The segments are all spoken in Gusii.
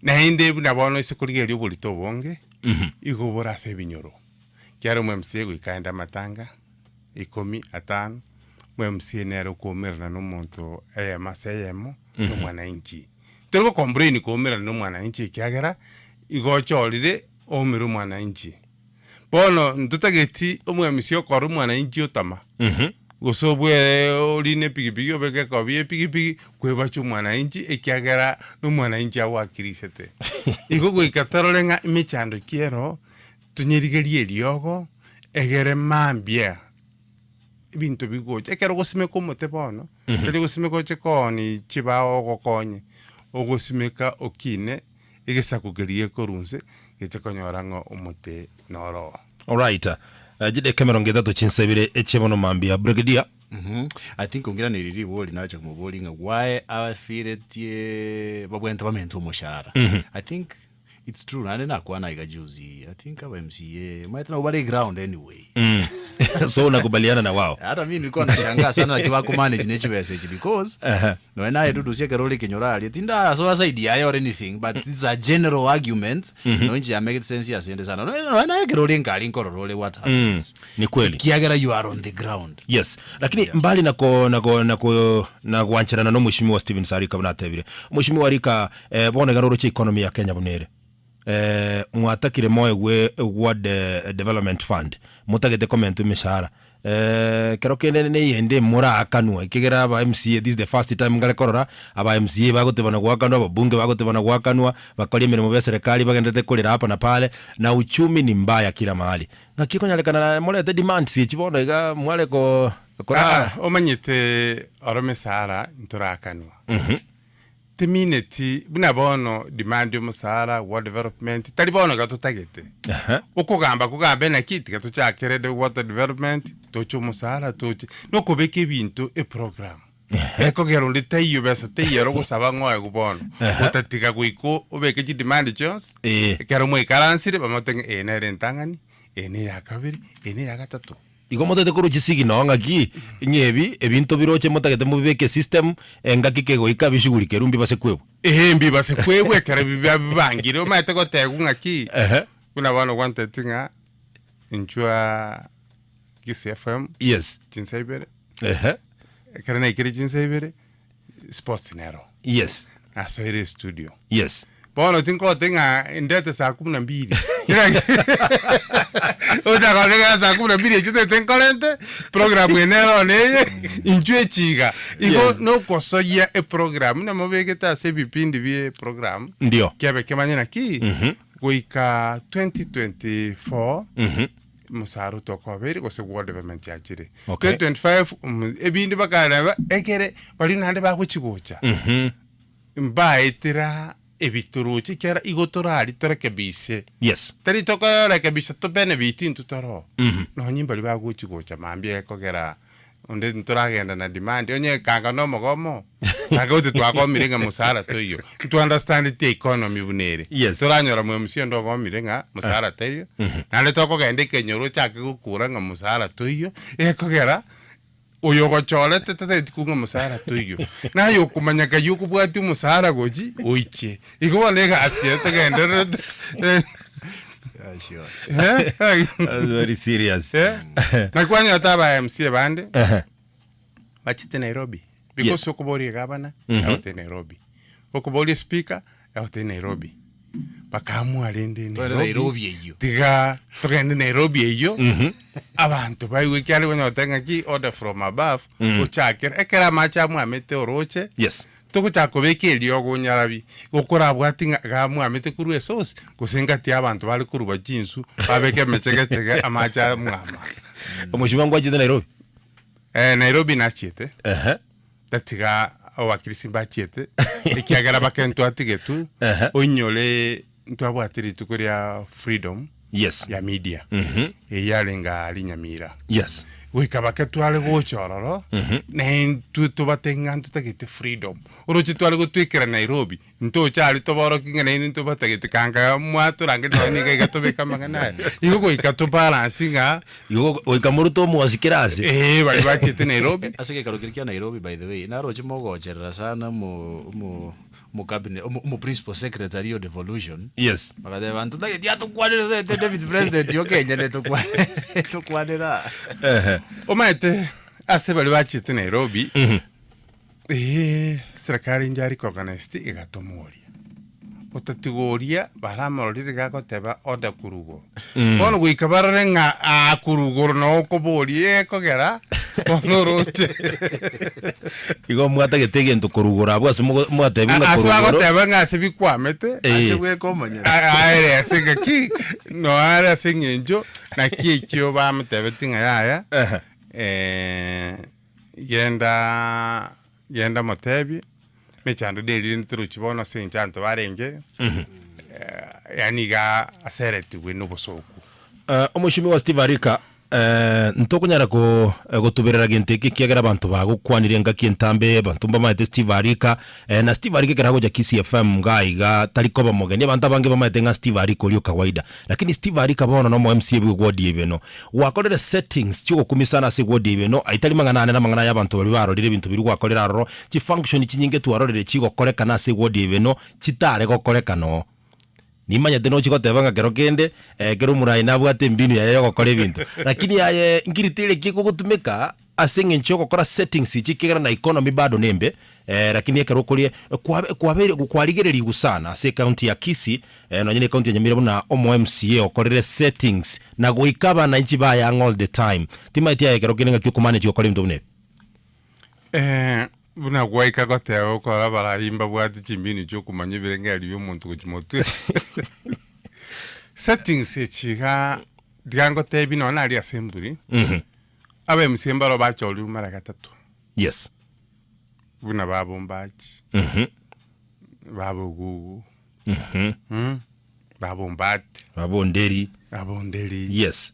Naende buna bono ase korigereria oborito obonge, igo bore ase ebinyoro. Ekiagera omo MCA goika aende amatanga ikomi, atano, omo MCA nere okoumerana na omonto eyemo ase eyemo, na omwananchi. Tori go complain koumerana na omwananchi ekiagera, igo ochorire oumere omwananchi. Bono ntotageti omwemisia okore omwananchi otama, gose obwee orine epikipiki obeke ekobi ya epikipiki kwebacha omwananchi ekiagera na omwananchi agwakirisete. Igo goika torore ng'a emechando ki ero, tonyerigerie eriogo, egere mambia ebinto bigocha. Ekero ogosimeka omote bono, tari gosimeka oche kooni chibao ogokonye, ogosimeka okine. Egesaku keria gekorwa inse geche konyora ng'a omote noro oo. Alright. Eh, chidakika emerongo etato chinsa ibere echie bono mambia. Brigadier. I think ongiraneri ribori nacha komobori ng'a why abafiretie babwenerete bamentwe omoshahara. I think it's true naende nakwana iga juzi I think aba MCA omanyete nabo bare ground anyway. So unakubaliana na wao? Hata mi nilikuwa nashangaa sana naki bakomanage ne chibesa echi because Aha. nonya naye Dudusi ekero ore ekenyoro aria tindasoa side yaye or anything but it's a general argument nonya inche yamegete sense asende sana nonya nonya naye ekero ore nkari nkorora ore what happens Ni kweli. ekiagera you are on the ground Yes. Lakini mbali na ko na ko na ko na gwancherana na omweshimiwa Stephen Sarika buna atebire. Omweshimiwa Rika eh, bono iga roroche economy ya Kenya buna ere. Eh, mwatakire moegwe Ward Development Fund, motagete komentwa emeshahara. Eh, kero kende neyende moraakanwa ekegera aba MCA this is the first time nkare korora aba MCA bagotebana goakanwa, ababunge bagotebana goakanwa, bakori emeremo be serikali bagenderete korera hapa na pale, na uchumi ni mbaya kila mahali. Ng'aki ekonyarekana na morete demands echi bono iga mware ko kora Aa, omanyete oro mesara ntorakanwa. Timineti buna bono demand y'omosara, ward development, tari bono iga totagete. Aha. Okogamba kogambe naki tiga tochakere the water development, toche omosara toche, nokobeka ebinto eprogram. Ekogera onde taiyo besa taiyo ere ogosaba ng'a oegwe bono. Otatiga goika obeke chidemand chionsi, Eh. ekero mwaikaransire bamanyete ng'a eye nere entang'ani, eye ne eya kabere, eye ne eya gatato. Igo motagete korwa chisigino ng'aki, ng'a ebi ebinto biroche motagete mobibeke esystem, engaki kegoika bishughulikerwe mbibase kwebwa. Eeh mbibase kwebwa ekero biba bibangire omanyete gotegwa ng'aki, Ehe. buna bono gwanteti ng'a inchwa Gusii FM Yes. chinsa ibere, Ehe. ekero naikire chinsa ibere, sports nero. Yes. Nasoire estudio. Yes. Bono tinkote ng'a ndete saa kumi na mbili. Ocha kote ng'a saa kumi na mbili echio tete nkorente program eye nero neye inchwe echiga. Igo Yes. nokosoyia eprogram namobegete ase ebipindi bie eprogram Ndio. kiabe kemanye naki goika 2024 Mosaro tokobeire gose ward development chiachire. Okay. 2025 mm, ebinde bakareba ekere baria naende bagochi gocha mbaetera ebitoroche ekiagera igo torari torekebise Yes. tari tokorekebisa tobenefit intwe toro nonye mbaria bagochi gocha mambia ekogera Onde ntoragenda na demand onye kanga na omogomo kanga gose twagomire ng'a mosara toiyo nto understandeti economy buna ere Yes. toranyora mo MC onde ogomire ng'a mosara taiyo naende tokogenda ekenyoro ochake gokura ng'a mosara toiyo ekogera oyo ogochorete tatageti kong'a mosara toiyo naye okomanya kaywo okobwatia omosara gochi oiche igo bono egasi eye togendererete Yeah, sure. Eh? That's very serious. Eh? Naki kwanyora aba MCA bande Ehe. bachete Nairobi because Yes. okoboria egavana agote Nairobi okoboria speaker agote Nairobi bakaamua rende Twende Nairobi eyio. tiga togende Nairobi eyio abanto baigwe ekiagera kwanyora ng'aki order from above ochakere ekero amache amwamete oroche Yes. Togochaka kobeka eriogo onyarabi, gokorabwati ng'a gamwamete korwa esosi, gose ngati y'abanto bare koruba chinsu, babeke emechegechege amache amwama. Omosubao ngwachete Nairobi? Eh, Nairobi nachiete, Ehe. tatiga abawakilisi mbachiete, ekiagera bake ntwatigetwe, Ehe. oinyore ntwabwate rituko ria freedom Yes. ya media, eyio yarenge aria Nyamira. Yes. Goika bake tware gocha ororo, na intwe tobate ng'a ntotagete freedom. Oroche tware gotwekera Nairobi, ntoche aria toborokie ng'a naende ntobatagete kanga mwatorangete nonye niga iga tobeke amang'ana aya. Igo goika to balance ng'a Igo goika morute omwosi kera ase. eh baria bachete Nairobi, Ase egeikaro keria kia Nairobi by the way, naroche mogocherera sana omo omo. Omo cabinet, omo omo principal secretary o devolution, Yes. bagateba ntotageti atokwanere toete deputy president o Kenya netokwane tokwanera. Ehe. Omanyete ase baria bachete Nairobi, eeh serikali inche recognized egatomoria. Otatiga oria baramororire iga agoteba order korwa igoro. Bono goika barore ng'a aa korwa igoro noo okoboria ekogera bono oroche. Igo mwatagete egento korwa igoro abwo ase mogo mwatebiwa ng'a Ase korwa igoro. bagoteba ng'a ase bikwamete, Eh. Ache bweka omonyene. aere ase ng'aki, no are ase eng'encho naki ekio bamotebetie ng'a yaya, Ehe. genda genda motebie, emechando derire ntorochi bono ase eng'encho abanto barenge, yaani iga aseretigwe na obosoku. Omoshimiwa Steve Arika, ntokonyara ko gotuberera gento eke ekiagera abanto bagokwanire engaki entambe, abanto mbamaete Steve Arika, na Steve Arika ekero agocha Kisii FM iga iga tari koba mogeni, abanto abange bamaete ng'a Steve Arika oria o kawaida. Lakini Steve Arika bono nomo MCA bwe ward ya Ibeno. Gwakorire settings chiogokumia sana ase ward ya Ibeno, ayio tari mang'ana ane namang'ana aya abanto baria barorire ebinto biria gwakorire aroro, chifunction chinyinge twarorire chigokorekana ase ward ya Ibeno chitare gokorekana oo. Nimanyete nochia goteba ng'a kero kende ekero omoraai nabwate embinu yaye yogokora ebinto, lakini aye nkiriti ere ki ekogotumeka ase eng'encho yogokora settings echi ekiagera na economy bado nembe lakini ekero okoria kwabe kwabeire kwarigererigwe sana ase ecounty ya Kisii nonye na ecounty ya Nyamira buna omo MCA okorire settings na goika abananchi baye ang'e all the time. Timanyeti aye ekero kende ng'aki okomanage gokora ebinto buna ebi. Buna gwaika goteba okora abarai mbabwate chimbinu chiokomanya ebirengererio biomonto gochia motwe. Settings echi igaa tiga ngotebi nonye naria ase emburi, aba MCA mbaro bachorirwe mara gatato, Yes. buna baba Ombachi, baba Ogugu, baba Ombati, Baba Onderi. baba Onderi. Yes.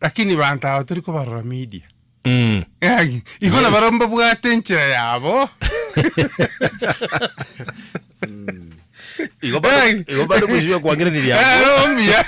Lakini banto aba tori kobarora media. Mm. Yagi, igo na barabwo mbabwate enchera yabo. Igo bado Eh. igo bado mheshimiwa kwangereria Eh, abwo. roho mbuya.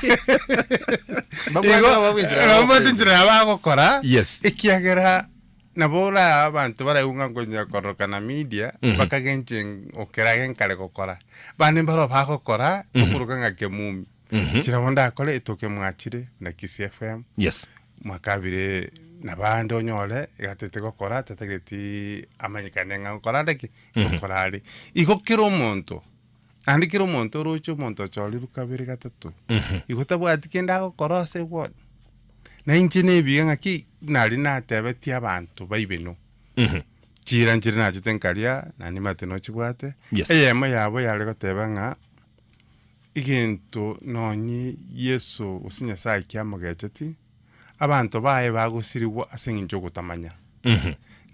Babwate Igo, nabo enchera yabo babwate enchera yabo bagokora Yes. ekiagera nabo ora abanto baraigwe ng'a nkonya kororokana media bakagenche okerage nkare gokora bande mbaro bagokora okoroka ng'a kemumi Nchera bono ndakore etoke mwachire na Kisii FM Yes. mwakabire nabande onyore igatete gokora tatageti amanyekane ng'a ngokora ande ki ngokora are. Igo kera omonto naende kera omonto oroche omonto ochorirwe kabere gatato igo tabwati kende agokora ase ward. Na inche nebiga ng'aki nari natebetie abanto baibeno chira nchire nachete nkaria naende nimanyete nochibwate, Yes. eyemo yabo yare goteba ng'a. Egento nonye Yeso gose Nyasae kiamogecheti, abanto baye bagosirigwa ase eng'encho y'ogotamanya.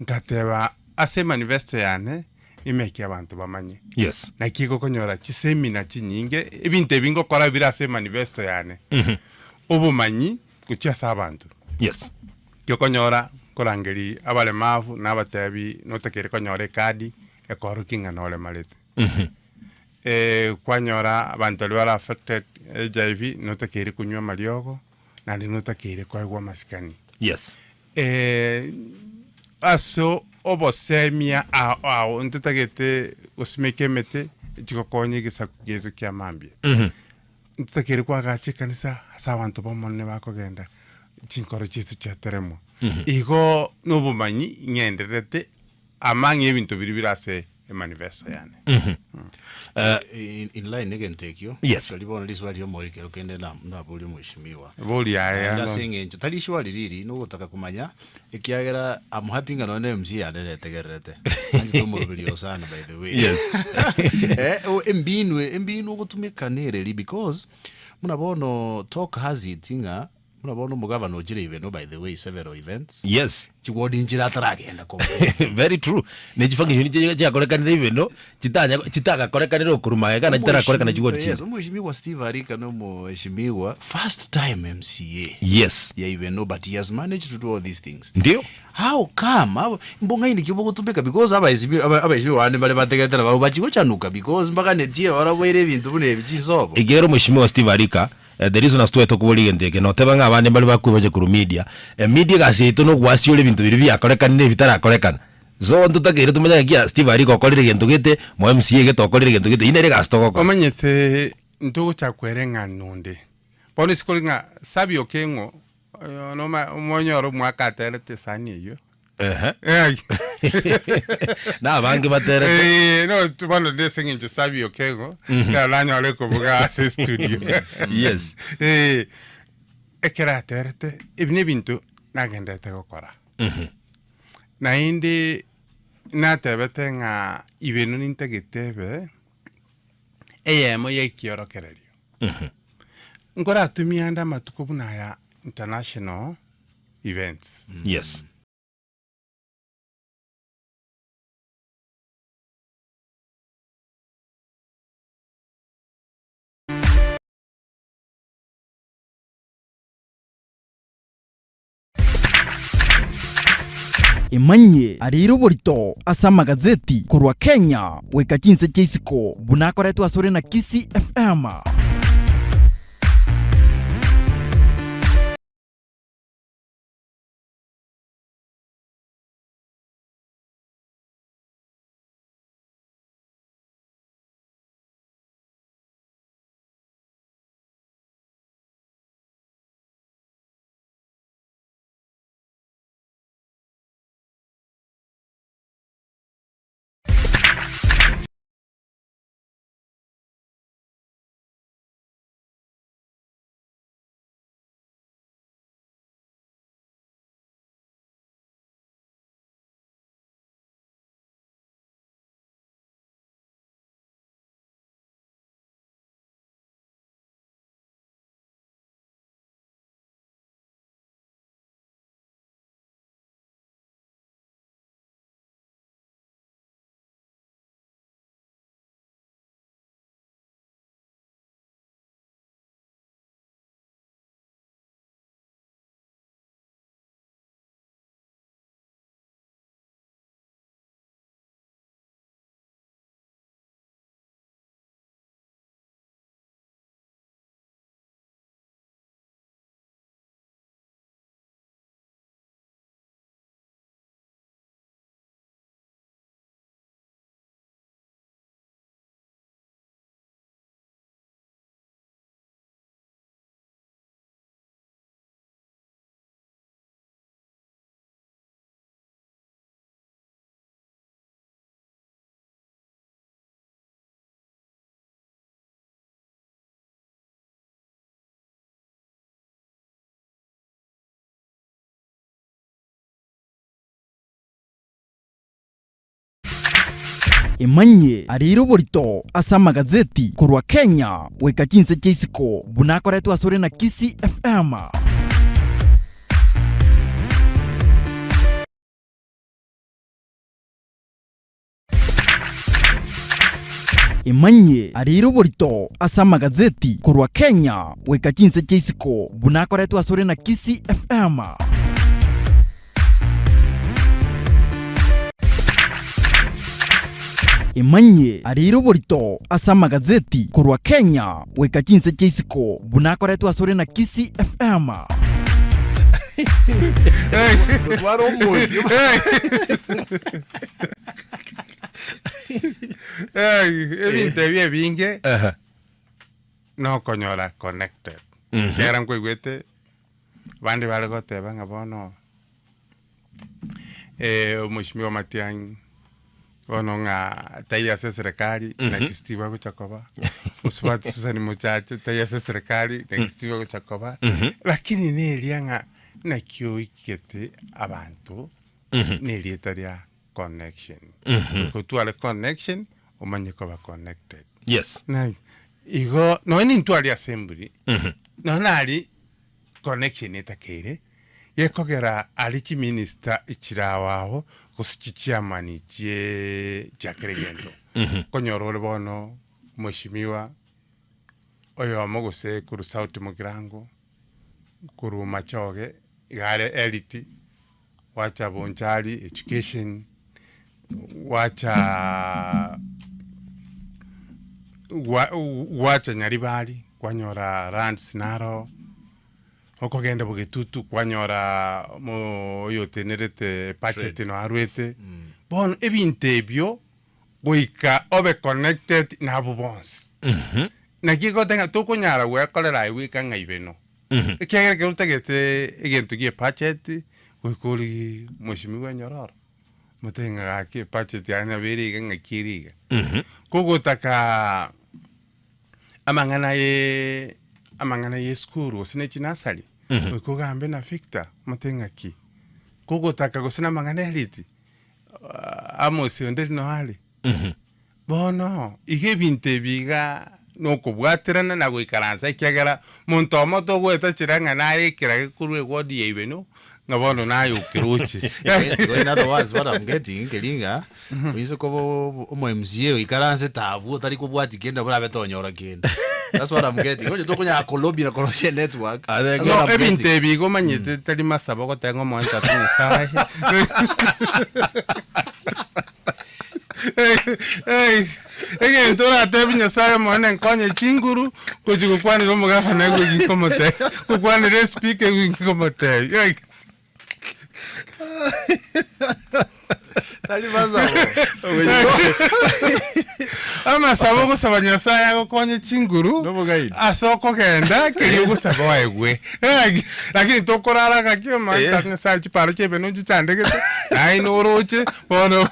Ngateba ase emanifesto yane, imeke abanto bamanye. Yes. Naki gokonyora chisemina chinyinge, ebinto ebi ngokora bire ase emanifesto yane. Obomanyi gochia ase abanto. Yes. Giokonyora nkorangeria abaremavu nabatebi notakeire konyora ekadi ekoorokia ng'a noremarete. Kwanyora abanto baria bare affected HIV notakeire konywa amariogo naende notakeire koegwa amasikani. Yes. Ase obosemia ao ao ntotagete gosimeka emete echigokonya egesaku giaito kia mambia. Ntotakeire koagacha ekanisa ase abanto b'Omonene bakogenda chinkoro chiaito chiateremwa. Igo nobomanyi ng'endererete Amang'e ebinto biria bire ase emanifesto yane. In, in line egento ekio Yes. tari bono riswali ri'omoriri kero kende na- naborie omweshimiwa Boria aye Naende ano. ase eng'encho tari ishwari riri nogotaka komanya ekiagera I'm happy ng'a nonye na MC yane netegererete anchete omoroberi oo sana by the way Yes. Eh, o- embinu embinu ogotumeka nereri because buna bono talk has it ng'a Buna bono omogavana ochire Ibeno by the way several events. Yes. Chiward nchire ataragenda complete. Very true. Ne chifunction chiria chiakorekanire Ibeno, chitanya chitagakorekanire okorwa magega na chitarakorekana chiward Yes, chinde. omweshimiwa Steve Arika no omweshimiwa first time MCA Yes. ya Ibeno but he has managed to do all these things. Ndio. How come? How, mbong'aini ki bogotumeka because abaesimi aba- abaesimiwa bande mbare bategetera barabwo bachigochanuka because mbaganetie baraboire ebinto buna ebi chisobo. Ekiagera omweshimiwa Steve Arika The reason as to why tokoboria egento eke noteba ng'a abande mbare bakwebacha korwa media, media egasi yaito nogwasiora ebinto biria biakorekanire na ebitarakorekana. So ntotakeire tomenye ng'a kia Steve Arika okorire egento gete, mo MCA gete okorire egento gete, eyio nere egasi togokora. Omanyete ntogochaka kwereng'ana onde, bono isiko ri ng'a sabi okeng'o oyo noma omonyore omwaka aterete esani eyio. Ehe. Na abange baterete. Eh, no tu- bono nde ase eng'encho sabi okeng'o, ekero nanyore kobuga ase estudio. Yes. Eh, ekero aterete, ebi na ebinto nagenderete gokora. Naende natebete ng'a ibenwa nintagete ebe eyemo ya ekiorokererio. Nkoratumia ande amatuko buna aya international events. Yes. Emanyie areire oborito ase amagazeti korwa Kenya goika chinse chia isiko buna akoretwe asore na Kisii FM. Emanyie areire oborito ase amagazeti korwa Kenya goika chinse chia isiko buna akoretwe asore na Kisii FM. Emanyie areire oborito ase amagazeti korwa Kenya goika chinse chia isiko buna akoretwe asore na Kisii FM. Emanyie areire oborito ase amagazeti korwa Kenya goika chinse chia isiko buna akoretwe asore na Kisii FM. Gotwara omoyio. Ebinto ebi ebinge Ehe. nokonyora connected. Ekiagera nkoigwete bande bare goteba ng'a bono omweshimiwa Matiang'i bono ng'a taiyo ase eserekari naki Steve agocha koba, mosubati Susan Mochache taiyo ase eserekari naki Steve agocha koba, lakini neria ng'a naki oikete abanto na erieta ria connection. Otware connection omanye koba connected. Yes. Na igo nonya nintware assembly nonya nari connection etakeire gekogera aria chiminister chire ao ao gose chichairman chie chia kera egento okonyora ore bono mweshimiwa oyomo gose korwa south mugirango korwa machoge iga are elite gwacha bonchari education gwacha gwa gwacha nyaribari kwanyora lands naro, okogenda bogetutu kwanyora mo oyo otenerete budget Trade. noarwete. Bono ebinto ebio goika obe connected nabwo bonsi. Naki egoteba ng'a tokonyara gwekorera aye bweka ng'a ibe no. Ekiagera ekero otagete egento gie ebudget, goika origie mheshimiwa Nyororo, motebie ng'a gaki ebudget yane nabo ere iga ng'aki ere iga. Kogotaka amang'ana ye amang'ana ya esukuru gose na echinasari, goika ogambe na Victor, omotebie ng'aki. Kogotaka gose na amang'ana ya eriti, Amos onde rino are. Bono, iga ebinto ebi iga nokobwaterana na goikaransa ekiagera monto omo togoeta chira ng'a naye ekerage korwa eward ya Ibeno, ng'a bono naye okeroche. Igo in other words what I'm getting nkeri ng'a oise koba omo MCA oikaransete abwo otari kobwati kende nabo orabe tonyora kende. That's what I'm getting. Onye tokonyara kolobby na korosia enetwork, that's No, what I'm ebinto getting. ebi igo omanyete tari masabo ogoteba ng'a omonto ase Nyasaye. Egento oratebi Nyasaye omonene nkonye chinguru, gochi gokwanera omogabana egwe gikomotebi, gokwanera espeaker egwe gikomotebi. Tari masabo. Amasabo ogosaba Nyasaye agokonye chinguru Nobogaini. ase okogenda keria ogosaba oegwe. Lakini tokorara gaki omanyete Nyasaye chiparo chiaye nochichandegete naye noroche bono.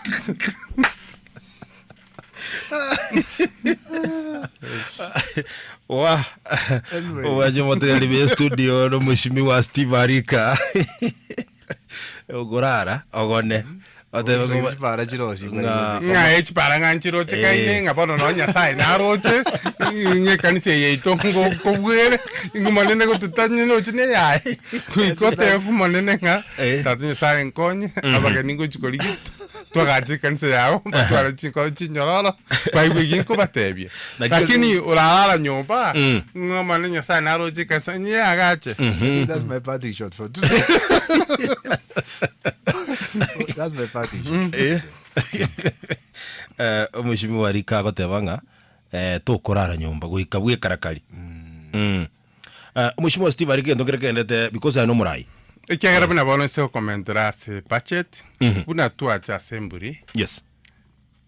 Wa owache motegereri be studio no mheshimiwa Steve Arika okorara ogone otebe ng'a- Chipara chirosi Ng'a- Ng'a echipara ng'a nchiroche kaine ng'a bono nonye Nyasaye naroche ng'a ekanisa eye yaito ngokobwere ng'a omonene gototanye noche na eyaye goika otebe omonene ng'a Eh. tata Nyasaye nkonye abageni ngochi korigia Twagacha ekanisa yao, batware chinkoro chinyororo, baigwe eki nkobatebia. Naki- Lakini orarara nyomba, Mm. ng'a Omonene Nyasaye naroche ekanisa, inye agache. That's my parting shot for today. That's my parting shot. Eh. Eh, omweshimiwa Rika agoteba ng'a eh, tokorara nyomba goika bwekarakari Mm. Eh, omweshimiwa Steve aria gento kere kegendete because aye nomorai Ekiagera buna bono ase okomentera ase budget, buna twacha ase emburi, yes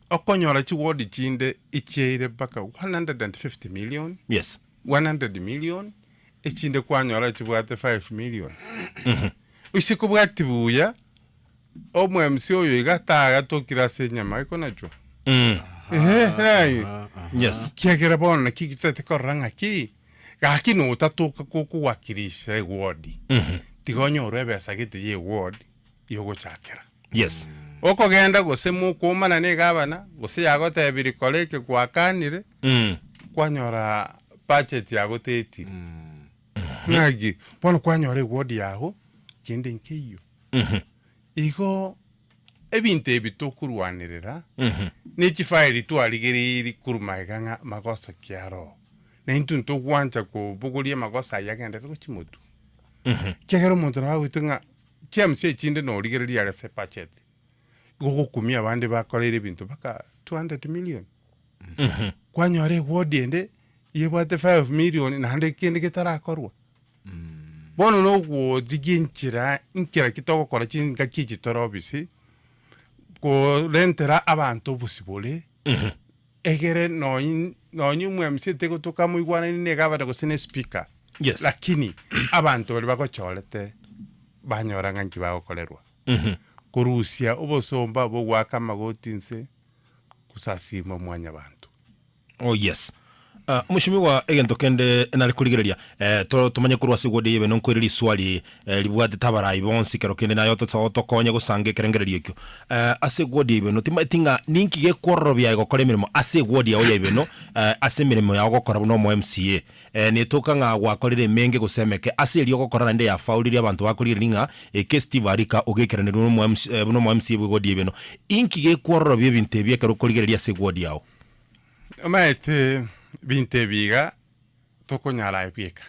okonyora chiwodi chinde ichiaire mpaka 150 million, yes 100 million, echinde kwanyora chibwate 5 million. Ase kobwati buya, omo MC oyo iga tagatokire ase enyama ekonachwa. Mm. Ehe, hey. Yes. Ekiagera bono naki gitete korora ng'aki, gaki notatoka gokowakilisha eward, tiga onyore ebesa gete ya eward yogochakera. Yes. Okogenda gose mokoumana na egavana, gose yagotebirie kora eke gwakanire, Mm. kwanyora budget yagotetire. Ng'aki, bono kwanyora eward yago, kende nkeiyo. Igo ebinto ebi tokorwanerera, ne chifairi twarigereirie korwa magega ng'a magoso ki aroo, na intwe ntogwancha kobogoria amagoso ayio agenderere gochia motwe. Ekiagera omonto nabo agoitwa ng'a chiamsia echinde norigereria are ase ebudget, igo ogokumia abande bakoreire ebinto mpaka 200 million. Kwanyora eward ende, yebwate 5 million naende kende getarakorwa. Bono nogotigia enchera nkera ki togokora chingaki echi tore obisi, korentera abanto obosibore, egere nonye nonye omwamc tegotoka moigwanani na egavana gose na espika, Yes. lakini abanto baria bagochorete banyora ng'a nki bagokorerwa. Korusia obosomba bogoaka amagoti inse, gosasima mwanyabanto. Oh yes. Ah, Mheshimiwa egento kende nare korigereria eh, to- tomanye korwa ase ward eye bene nkoire riswali eh, ribwatete abarai bonsi kero kende naye otosa otokonye gosanga ekerengererio ekio. Eh, ase ward eye beno timanyeti ng'a ninki gekwororobia aye gokora emeremo ase eward yao ya ibeno eh, ase emeremo yao ogokora buna omo MCA. Eh, netoka ng'a gwakorire emenge gose emeke ase erio ogokora naende yafauririe abanto bakorigereria ng'a eke Steve Arika ogeikeranirwe buna omo MC buna omo MCA bwe ward eye beno. Inki gekwororobia ebinto ebi ekero okorigereria ase eward yao? Omanyete binto ebi iga tokonyara aye bweka,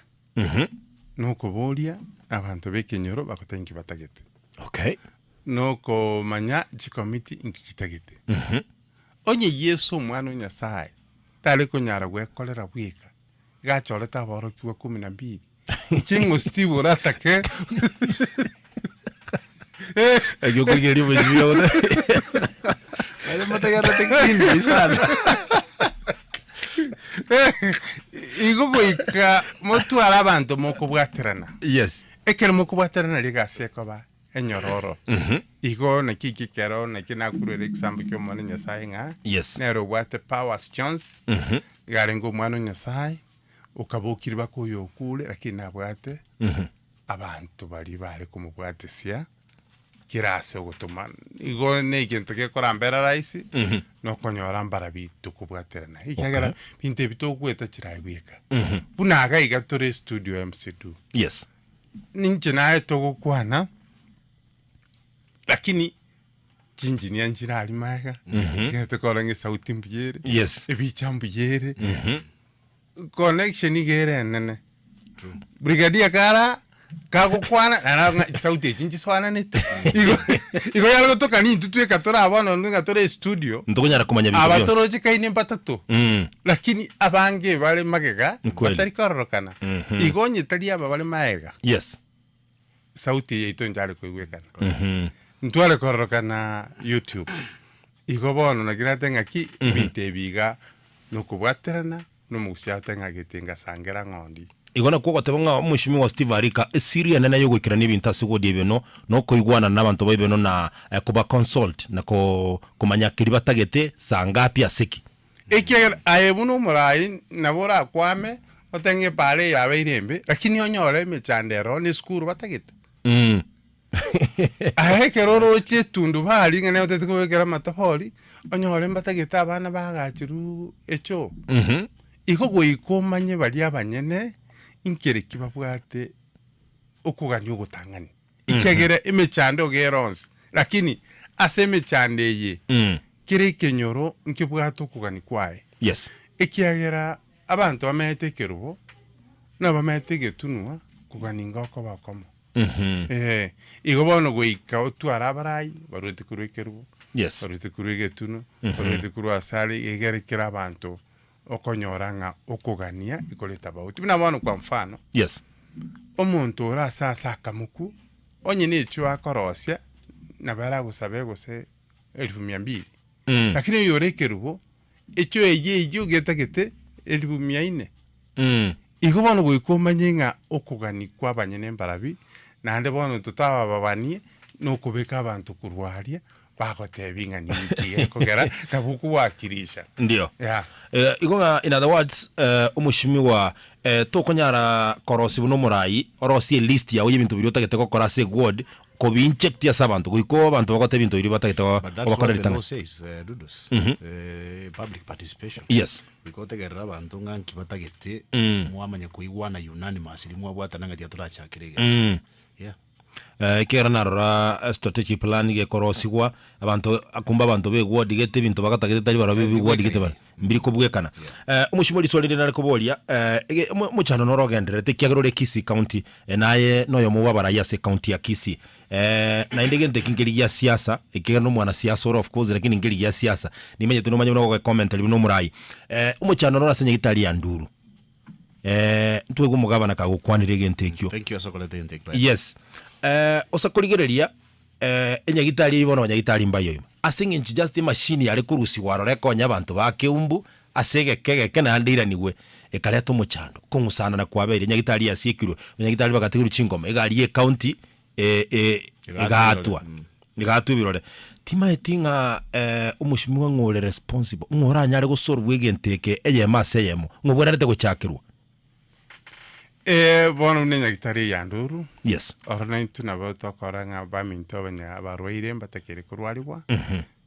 nokoboria abanto ba ekenyoro bagoteba inki batagete, Okay. nokomanya chikomiti inki chitagete. Onye Yeso omwana o Nyasaye tare konyara gwekorera bweka, iga achorete aborokigwa kumi na mbili, inche ng'o Steve oratake Ekio okorigereria obochio buya. Motegererete kindi sana. Igo goika motware abanto mokobwaterana. Yes. Ekero mokobwaterana rigasi ekoba enyororo. Igo naki eki ekero naki nakurwera egesambo kia Omonene Nyasaye ng'a Yes. nere obwate powers chionsi, iga arenge omwana o Nyasaye, okabokire baka oyo okure lakini nabwate abanto baria bare komobwatesia kera ase ogotoma. Igo na egento gekorambera rahisi, nokonyora mbarabi tokobwaterana ekiagera binto ebi togoeta chirae bweka. Buna iga iga tore estudio MC Du. Yes. Ninche naye togokwana, lakini chinginia nchire aria magega, chigete korora ng'a esauti mbuya ere, Yes. ebicha mbuya ere, connection iga ere enene. Brigadier kara kagokwana naro ng'a chisauti echi nchisoananete, igo igo yare gotoka nintwe tweka tore abwo bono ng'a tore estudio, Ntokonyara komanya binto aba bionsi. torochekaine mbatato. Lakini abange bare magega Ni kweli. batari kororokana. Igo onye tari aba bare magega, Yes. sauti eye yaito nchare koigwekana. Ntware kororokana YouTube. Igo bono naki nate ng'aki ebinto ebi iga nokobwaterana nomogusia ate ng'a gete ngasangera ng'ondi. Igo nakwo ogoteba ng'a Omweshimiwa Steve Arika, esiri enene y'ogoikerania ebinto ase godia ebeno nokoigwanana nabanto ba ebeno na koba consult na komanya keria batagete saa ngapi ase ki. Ekiagera aye buna omoraai nabo orakwame, otebe ng'a epaara eye yabeire embe, lakini onyore emechando ero na esukuru batagete. Aye ekero oroche etundubari ng'a nere otagete kobekera amatofori, onyore mbatagete abana bagachirwe echoo. Igo goika omanye baria abanyene, nkere ki babwate okogania ogotang'ani. Ekiagera emechando iga ere onsi, lakini ase emechando eye, kera ekenyoro nkebwate okogania kwaye. Yes. Ekiagera abanto bamenyete ekerubo, na bamenyete egetunwa, kogania inga okoba okomo. Ee, igo bono goika otware abarai baruete korwa ekerubo, Yes. baruete korwa egetunwa, baruete korwa ase are egere kera abanto okonyora ng'a okogania ikore tofauti. Buna bono kwa mfano, Yes. omonto ore ase ase akamoku, onye na echoo akorosia, nabo aragosabe gose elfu mia mbili. Mm. Lakini oyore ekerubo, echoo eyio eyio getagete elfu mia nne. Mm. Igo bono goika omanye ng'a okogania kwa abanyene mbarabi, naende bono totabababanie na okobeka abanto korwa aria, bagotebia ng'a ninki gekogera nabo okowakilisha. Ndio. Yeah. Eh, igo ng'a in other words eh, omoshimiwa eh, tokonyara korosia buna omorai orosie elist yao y'ebinto biria otagete gokora ase eward kobi-inject ase abanto goika abanto bagote ebinto biria batagete But that's obakore what the ritang'ani. law says, Dudos. Public participation. Yes. Goika otegerere abanto ng'a nki batagete, mwamanya koigwana unanimously, mwabwatana ng'a tiga torachakere egento. Yeah. Eh, ekiagera narora eh, strategic plan gekorosigwa abanto akumba abanto ba eward gete ebinto bagatagete tari barabwo Tari eward gete bwekaine. bara mbiri kobwekana. Eh, omochie riswali rinde nare koboria eh, ege- omo- omochando noro ogendererete ekiagera ore Kisii county eh, naye noyomo bwa abarai ase ecounty ya Kisii eh, naende egento eki nkeri gia siasa ekiagera na omwanasiasa ore of course lakini nkeri gia siasa nimanyete nomanye buna ogogekomentaria buna omorai eh, omochando noro ase nyagitari ya Nduru Eh, ntwegwe omogabana kagokwanera egento ekio. Thank you ase okoreta egento ekio by the way. Yes. Eh, ose korigereria eh, enyagitari eyio bono abanyagitari mbayo ime. Ase eng'encho just emachine yare korusigwa aroro ekonya abanto ba Keumbu ase egeka egeke naende eiranigwe, ekareta omochando, okong'usanana kwabeire, enyagitari yasiekirwe, abanyagitari bagategerwa chingoma, egari ya ecounty eh, eh, Egaatwa egaatwa ebirore, mm. egaatwa ebirore. Timaeti ng'a omoshimiwa ng'a ore responsible, ng'a oranyare gosolve egento eke eyemo ase eyemo, ng'a obwenerete gochakerwa. Eh, bono buna enyagitari eye ya Nduru, Yes. oro naintwe nabo tokora ng'a baminto abanya abarwaire mbatakere korwarigwa,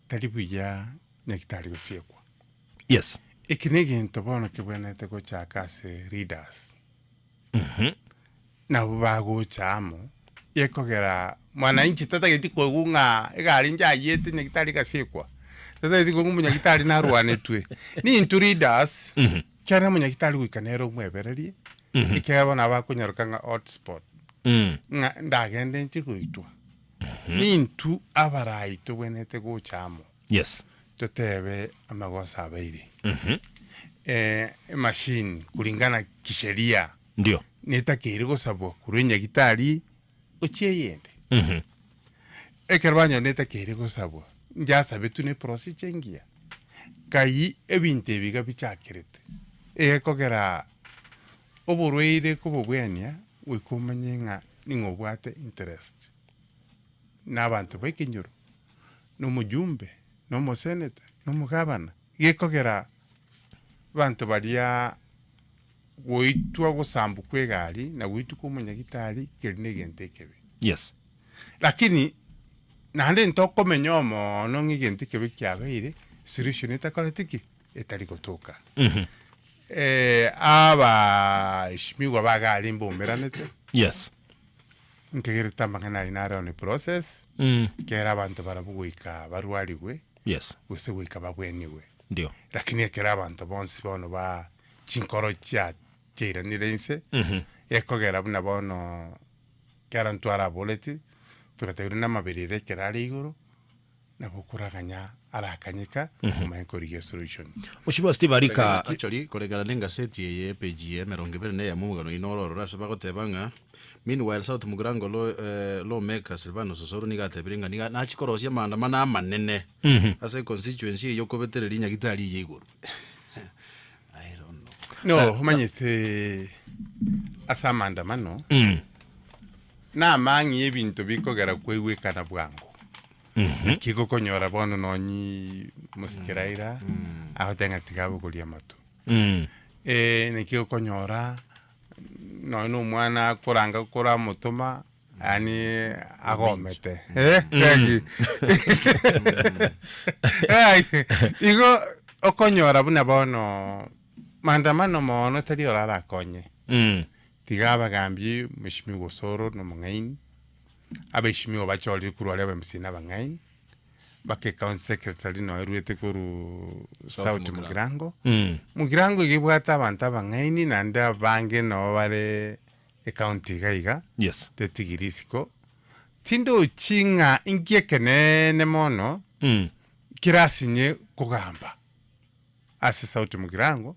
tari buya nyagitari gosiekwa. Yes. Eki na egento bono kebwenerete gochaka ase leaders. Nabwo bagocha amo, gekogera mwananchi tatageti koigwa ng'a egari inche ayiete nyagitari egasiekwa, tatageti koigwa omonyagitari narwanetwe. Nintwe leaders, ekiagera omonyagitari goika nere omwebererie, ekiagera bono nabo akonyaroka ng'a hotspot, ng'a ndagende nche goitwa. Nintwe abarai tobwenerete gocha amo. Yes. Totebe amagoso abeire. Emachine kulingana kisheria. Ndio. Netakeire gosabwa korwa enyagitari gochia eyende. Ekero banyora netakeire gosabwa. Ngiasabetwe ne procedure engiya, nkai ebinto ebi iga bichakerete, egekogera oborwaire kobobwenia goika omanye ng'a ning'o obwate interest, na abanto ba ekenyoro, na omojumbe, na omosenator, na omogabana, gekogera abanto baria goitwa gosambwa kwa egari na goitwa kwa omonyagitari keri na egento ekebe. Yes. Lakini naende ntokomenya omoono ng'a egento ekebe kiabeire, solution etakoreti ki? Etari gotoka. Abaeshimiwa ba iga aria mbaumeranete, Yes. ntegerete amang'ana ayio nare on process, ekero abanto barabwo goika barwarigwe, Yes. gose goika babwenigwe. Ndio. Lakini ekero abanto bonsi bono ba chinkoro chia chiairanire inse, ekogera buna bono Ekero ntwaraboreti, togatebiwa namaberera ekero are igoro, nabo okoraganya arakanyeka, omanye korigia esolution. Mheshimiwa Steve Arika. Actually, koreng'ana na engaseti eye epage ya emerongo ebere na eyemo omogano oino ore ororo ase bagoteba ng'a meanwhile South Mugirango law, eh, lawmaker Silvanus Osoro nigo atebire ng'a niga nachie korosia amaandamano amanene ase econstituency eyio kobetereria nyagitari eye igoro. I don't know. No, omanyete ase amaandamano, namang'ie ebinto bikogera kwaigwekana bwango. Naki gokonyora bono nonye mosike Raila, agoteba ng'a tiga abogorie amato. Naki okonyora nonye na omwana akoranga koramotoma, yaani agomete eh, thank you. Igo okonyora buna bono maandamano mono tari oro arakonye, tiga abagambi mheshimiwa Osoro na omong'aini, abaheshimiwa bachorire korwa aria aba MCA na abang'aini, mpaka ecounty secretary noyo erwete korwa South Mugirango, Mugirango iga ebwate abanto abang'aini naende abange nabo bare Ecounty iga iga, Yes. tetigiri isiko, tindochi ng'a inki ekeneene mono kerasinye kogamba ase Sauti Mugirango,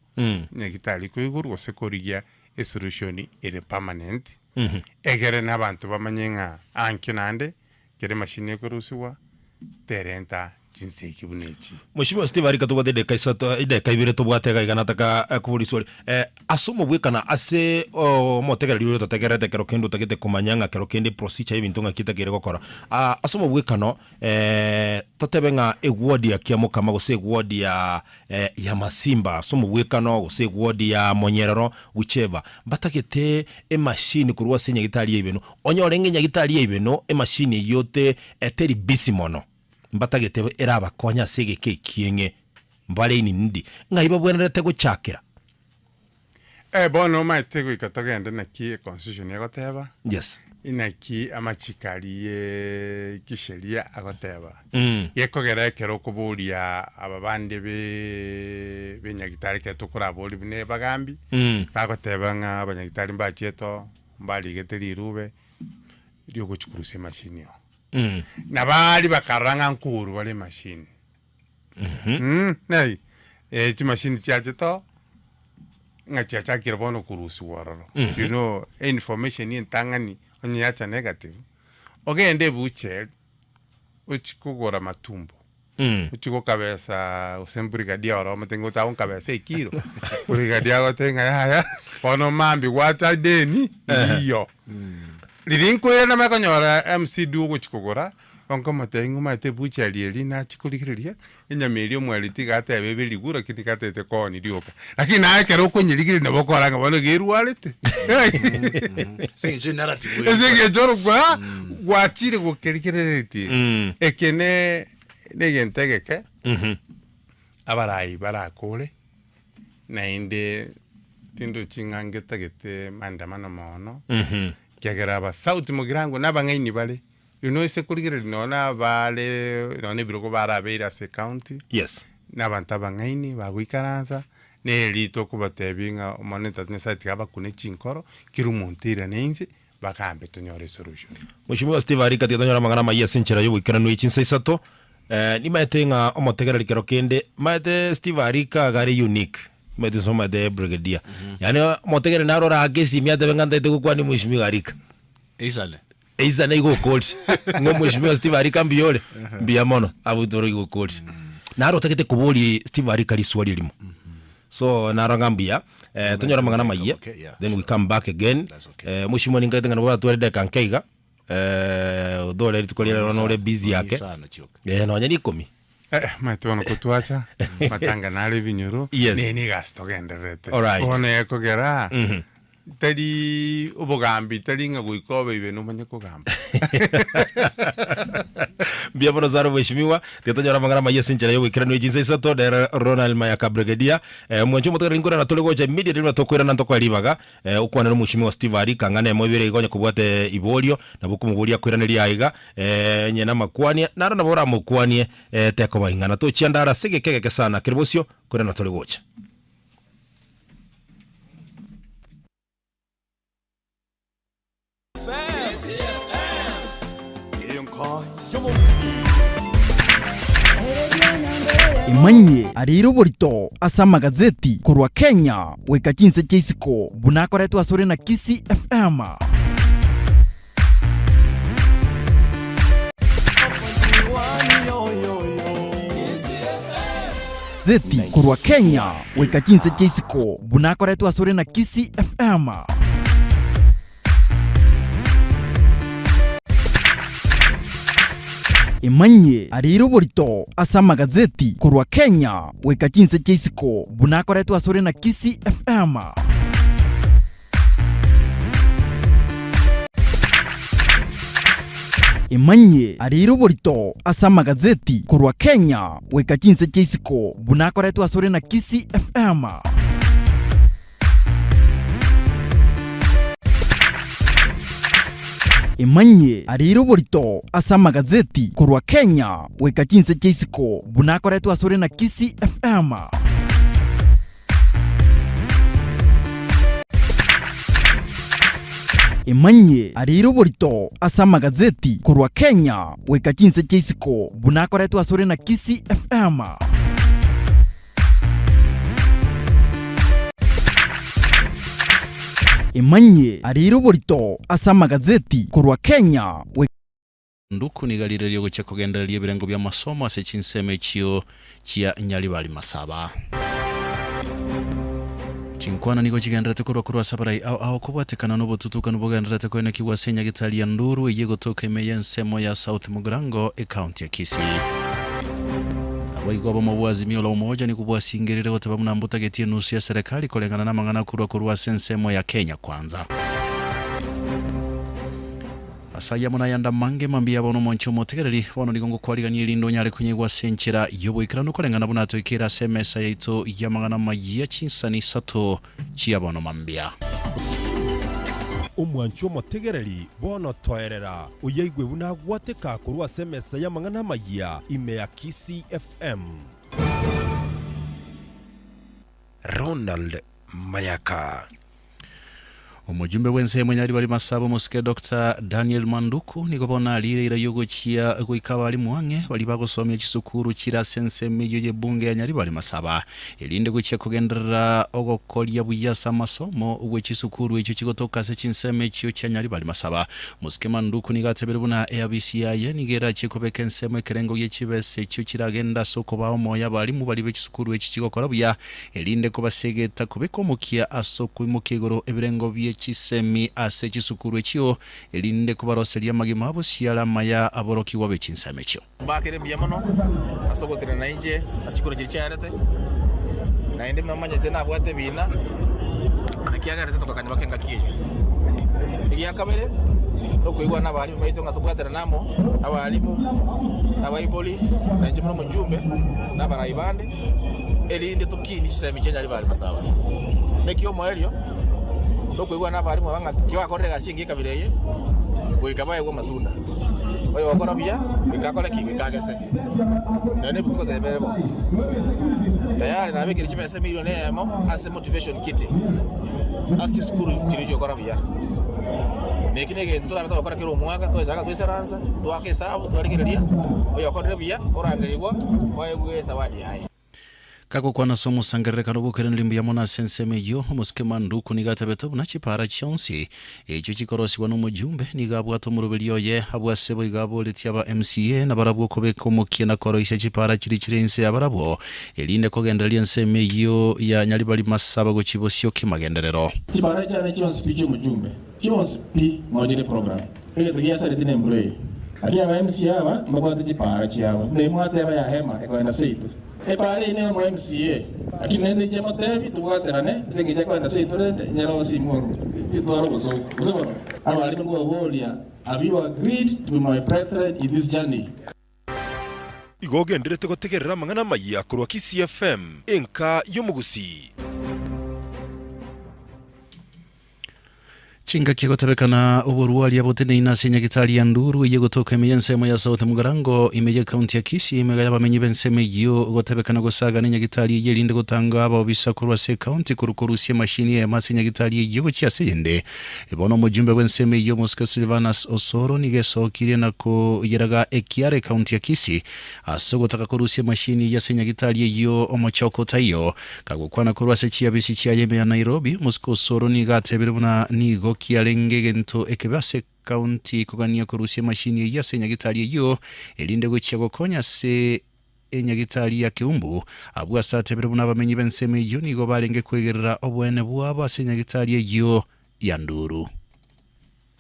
nyagitari koigorwa gose korigia esolution ere permanent, egere na abanto bamanye ng'a ankio naende Ekero emashini ekorusigwa, terenta chinseki buna echi. Mheshimiwa Steve Arika tobwate edakika isato edakika ibere tobwate iga iga nataka koboria riswali eh, ase omobwekano ase omotegereri oyo ototegererete ekero kende otagete komanya ng'a kero kende procedure y'ebinto ng'aki etakeire gokora ah, ase omobwekano totebe ng'a eward ya Kiamokama gose eward ya ya Masimba ase omobwekano gose eward ya Monyerero whichever mbatagete emashini korwa ase enyagitari ya Ibeno Onyore ng'a enyagitari ya Ibeno emashini eyio te eteri busy mono, mbatagete erabakonye ase egeka ekieng'e, mbare in need. Ng'ai babwenerete gochakera? Eh, bono omanyete goika togende naki econstitution egoteba, Yes. inaki amachiko aria ye kisheria agoteba. Gekogera ekero okoboria aba bande be benyagitari ekero tokoraboria buna abagambi, bagoteba ng'a abanyagitari mbachiete oo. Mbarigete rirube riogochia korusia emashini oo. Na baria bakarora ng'a nkoorwa bare emashini. Mm, nai, eh, chimashini chiachete oo, ng'a chiachakire bono korusiwa ororo. You know, einformation entang'ani onye yacha negative, ogende ebucheri, ochie kogora matumbo. Ochie gokabesa gose brigadier oro omotebie ng'a otago nkabesa ekiro, brigadier agotebie ng'a yaya bono mambia gwacha deni riyo. Riria nkoirana manye konyora MC du ogochia kogora, nkomotebia ng'a omanyete ebuchari eria nachia korigereria, enyama eria omwareti iga ateba ebe ribu lakini iga atagete kooni rioka. Lakini naye ekero okonyerigereria nabo okora ng'a bono iga erwarete. Ase eng'encho enarrative Ase eng'encho orokwa gwachire gokerigereretie. Eke ne negento egeke abarai barakore naende tindochi ng'a ngetagete maandamano mono ekiagera abasauti mogirango nabang'aini bare you know ase korigereria nonye na abare nonye na ebirogo barabeire ase ecounty Yes. na abanto abang'aini bagoikaransa, na eri tokobatebia ng'a Omonene tata Nyasaye tiga abakune chinkoro, kera omonto airane inse, bagambe tonyore esolution. Mheshimiwa Steve Arika tiga tonyore amang'ana amayia ase enchera y'oboikeranu ye chinsa isato. Eh, nimaete ng'a omotegereri kero kende, maete Steve Arika iga are unique, maete inse omanyete brigadier. Yaani omotegereri naro orake esimi atebe ng'a ntaete gokwania Mheshimiwa Arika. Eisane. Eisa na igo okorire ng'a omweshimiwa Steve Arika mbuya ore? Mbuya mono, abwo tore igo okorire. Naro otagete koboria Steve Arika riswali erimo. So naro ng'a mbuya, eh, tonyore amang'ana amayia, Okay, yeah, then we come back again. That's okay. Eh, mweshimiwa ninkagete ng'a nabo oratware edageka nke iga, eh, otore rituko riria rero nore busy ake. Isano chioka. Eh, nonya na ikomi. Eh, omanyete bono kotwacha matanga nare ebinyoro, Yes. nere egasi togendererete. Alright. Bono ekogera, tari obogambi tari ng'a goika obe ibe nomanye kogamba. Mbuya mono sana mheshimiwa, tiga tonyore amang'ana amaya ase enchera ya oboikeranu chinsa isato nere Ronald Mayaka Brigadier. Eh, omwancho omotegereri nkorera tore gocha immediately buna tokoirana ntokoe ribaga eh, okwane na omweshimiwa Steve Arika ng'a nemo ibere iga onye kobwate iborio nabo okomoboria akoiranerie aiga eh, onye namakwania naro nabo oramokwanie eh, tekoba ing'ana tochia ndare ase egeka egeke sana kere bosio korana tore gocha. Emanyie areire oborito ase amagazeti korwa Kenya goika chinse chia isiko buna akoretwe asore na Kisii FM. Zeti korwa Kenya goika chinse chia isiko buna akoretwe asore na Kisii FM. Emanyie areire oborito ase amagazeti korwa Kenya goika chinse chia isiko buna akoretwe asore na Kisii FM. Emanyie areire oborito ase amagazeti korwa Kenya goika chinse chia isiko buna akoretwe asore na Kisii FM. Emanyie areire oborito ase amagazeti korwa Kenya goika chinse chia isiko buna akoretwe asore na Kisii FM. Emanyie areire oborito ase amagazeti korwa Kenya goika chinse chia isiko buna akoretwe asore na Kisii FM. Emanyie areire oborito ase amagazeti korwa Kenya goika. Nduku nigo rirorio gochia kogendereria ebirengo bi'amasomo ase chinsemo echio chia Nyaribari Masaba. Chinkwana nigo chigendererete korwa korwa ase abarai ao ao kobwatekana nobotutukanu bogendererete koenekigwa ase enyagitari ya Nduru eyio egotoka ime y'ensemo ya South Mugirango, ekaunti ya Kisii. Naboigo obomo bwa Azimio la Umoja nigo bwasingerire goteba buna mbotageti enusu ya serekari koreng'ana namang'ana korwa korwa ase ensemo ya Kenya Kwanza. Ase ayio amo nayande amange mambia bono omonche omotegereri, bono nigo ngokwarigania erinde onyare konyigwa ase enchera y'oboikeranu koreng'ana buna toikeire ase emesa yaito y'amang'ana amayia chinsani isato chia bono mambia. Omwanchi omotegereri, bono toerera, oyaigwe buna agwateka korwa ase emesa y'amang'ana amayia ime ya Kisii FM. Ronald Mayaka. Omojumbe bw'ensemo Nyaribari Masaba omosike Doctor Daniel Manduku nigo bono arire eira y'ogochia goika abarimu ang'e baria bagosomia chisukuru chire ase ensemo eyio y'ebunge ya Nyaribari Masaba erinde gochia kogenderera ogokoria buya ase amasomo gwe chisukuru echio chigotoka ase chinsemo echio chia Nyaribari Masaba. Omosike Manduku nigo atebire buna eabisi yaye nigo erachie kobeka ensemo ekerengo gie chibesa echio chiragende ase okobaa omoyo abarimu baria be chisukuru echi chigokora buya Erinde kobasegeta kobeka omokia ase okoimokia igoro ebirengo bie chisemi ase chisukuru echio, erinde kobaroseria amagima bosio are amaya aborokigwa be chinsemo echio. Mbakere mbuya mono ase ogotenena nainche ase chikura chiria chiaerete, naende buna momanyete nabwate ebiina, naki agerete togakanya mpaka engaki eye. Egia kabere, nokoigwana nabarimu baito ng'a tobwaterane amo, abarimu, abaibori, na inche buna omojumbe, na abarai bande. erinde tokinie chisemi chia Nyaribari Masaba. Naki omoerio nokoigwana nabarimu aba ng'a kibakorire egasi engiya ekabira eye, goika baegwe amatunda. Oyogokora buya goika akore ki? Goika agese. Nonya na ebuku ngoteba ere bo. Tayari nabekire chibesa emilion eyemo ase motivation kitty ase chisukuru chiria chiokora buya. Na eki negento torabe togokora kera omwaka, twachaka twaisaransa, twaka esabu, twarigereria, oyokorire buya orangerigwa oegwe esawadi yaye. Kagokwana ase omosangererekano bw'okoiraneria mbuya mono ase ensemo eyio, omosike Manduku nigo atabete buna chipaara chionsi echio chikorosigwa nomojumbe nigo abwate omoroberi oye abwo ase boigo aboretie aba MCA nabarabwo okobeka omokia na koroisia chipaara chiria chire inse yabarabwo erinde kogendereria ensemo eyio ya Nyaribari Masaba gochia bosio kimagenderero. Chipaara chiane chionsi pi chi'omojumbe, chionsi pi nochire program. Egento giasareti nembura eye. Naki aba MCA aba mbabwate chipaara chiabo, buna imwateba ya Hema ekoenda seito. Epaara eye neye omo MCA, lakini naende inche motebi tobwaterane ase engencho ekoenda seito rende nyerosie imorwe, titwara obosooku. Gose bono? Abarimu nkobaboria, Have you agreed to be my brethren in this journey? Igo ogenderete gotegerera amang'ana amayia korwa Kisii FM, enka y'omogusii. Chingaki egotebekana oborwaria boteneine ase enyagitari ya Nduru eyio egotoka ime y'ensemo ya South Mugirango ime y'ecounty ya Kisii emega y'abamenyi b'ensemo eyio gotebekana gosagana enyagitari eyio erinde gotanga abaobisa korwa ase ecounty korwa korusia emashini eyemo ase enyagitari eyio gochia ase eyende. Bono omojumbe bw'ensemo eyio omosike Silvanus Osoro nigo esokirie na koyeraga ekiara ecounty ya Kisii Ase ogotaka korusia emashini eyio ase enyagitari eyio omochoko otaiyo. Kagokwana korwa ase chiabisi chiaye ime ya Nairobi, omosike Osoro nigo atebire buna nigo kiarenge egento ekebe ase ekaunti kogania korusia emashini eyio ase enyagitari eyio erinde gochia gokonya ase enyagitari ya Keumbu. Abwo ase atebire buna abamenyi b'ensemo eyio nigo barenge kwegerera oboene bwabo ase enyagitari eyio ya Nduru.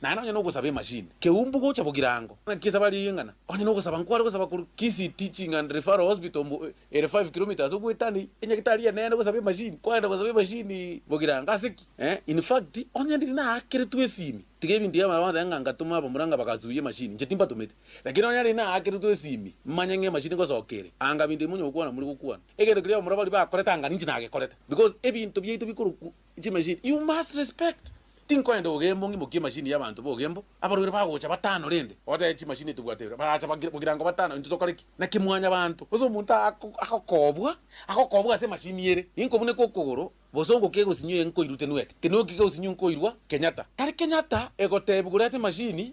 Naende onye nogosaba emachine, keumbu gocha bogirango, naki esaba ring'ana, onye nogosaba nkware gosaba korwa Kisii Teaching and Referral Hospital mbu ere 5 kilometres ogwetane enyagitari enene gosaba emachine, kwagenda gosaba emachine bogirango ase ki? Eh, in fact onye ndiri naakeretwe esimi, tiga ebinto ebi abana bagoteba ng'a ngatoma abamura ng'a bagazuia emachine, inche timbatomete. Lakini onye riri naakeretwe esimi, manye ng'a emachine ngosoka ere, anga binto ebi monye gokwana more gokwana. Egento keria abamura baria bakorete anga ninche nagekorete because ebinto biaito bikorokwa Chimachine, you must respect. Tinkoenda ogembo ng'imokie emachine y'abanto b'ogembo, abarwaire bagocha batano rende, ogoteba chimachine tobwate ere, baracha bagire bogirango batano, intwe tokore ki? Naki mwanyabanto, gose omonto ako agokobwa, agokobwa ase emachine ere, ninkobuneka okogoro, bosongo kegosinywa eye nkoirute nweke, kenoki kegosinywa nkoirwa Kenyatta. Tari Kenyatta egotebi goreta emachine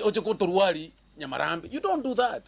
oche kotorwari Nyamarambe, you don't do that.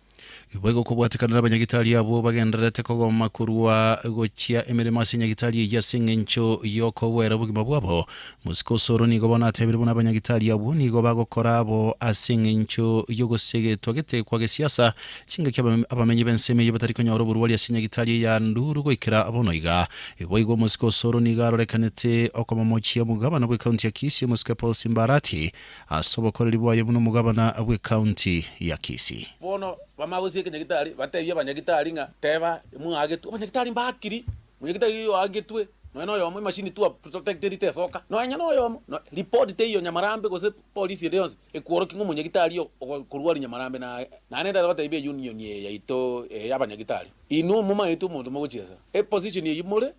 Boigo kobwatekana nabanyagitari abwo bagendererete kogoma korwa gochia emeremo ase nyagitari eyio ase engencho y'okoboera obogima bwabo. Mosike Osoro nigo bono atebire buna abanyagitari abwo nigo bagokora abo ase engencho y'ogosegetwa gete kwa gesiasa chingaki abamenyi b'ensemo eyio batari konyora oborwari ase nyagitari ya Nduru goikera bono iga. Boigo Mosike Osoro nigo arorekanete okomomochia omogabana bw'ekaunti ya Kisii Omosike Paul Simbarati Ase obokoreri bwaye buna omogabana bw'ekaunti ya Kisii. Bono bamanye gosieka nyagitari, batebie abanyagitari ng'a, Teba, mwagetwe. Abanyagitari mbakiri, monyagitari oyo oagetwe, nonya noyomo, emachine twa protected tesoka, nonya noyomo, no report teiyo nyamarambe gose polisi ende yonsi ekworokia ng'a omonyagitari okorwaria nyamarambe naye. Naende ndare gotebia eunion eye yaito eye y'abanyagitari, inwe momaete omonto mogochiesa eposition eyio more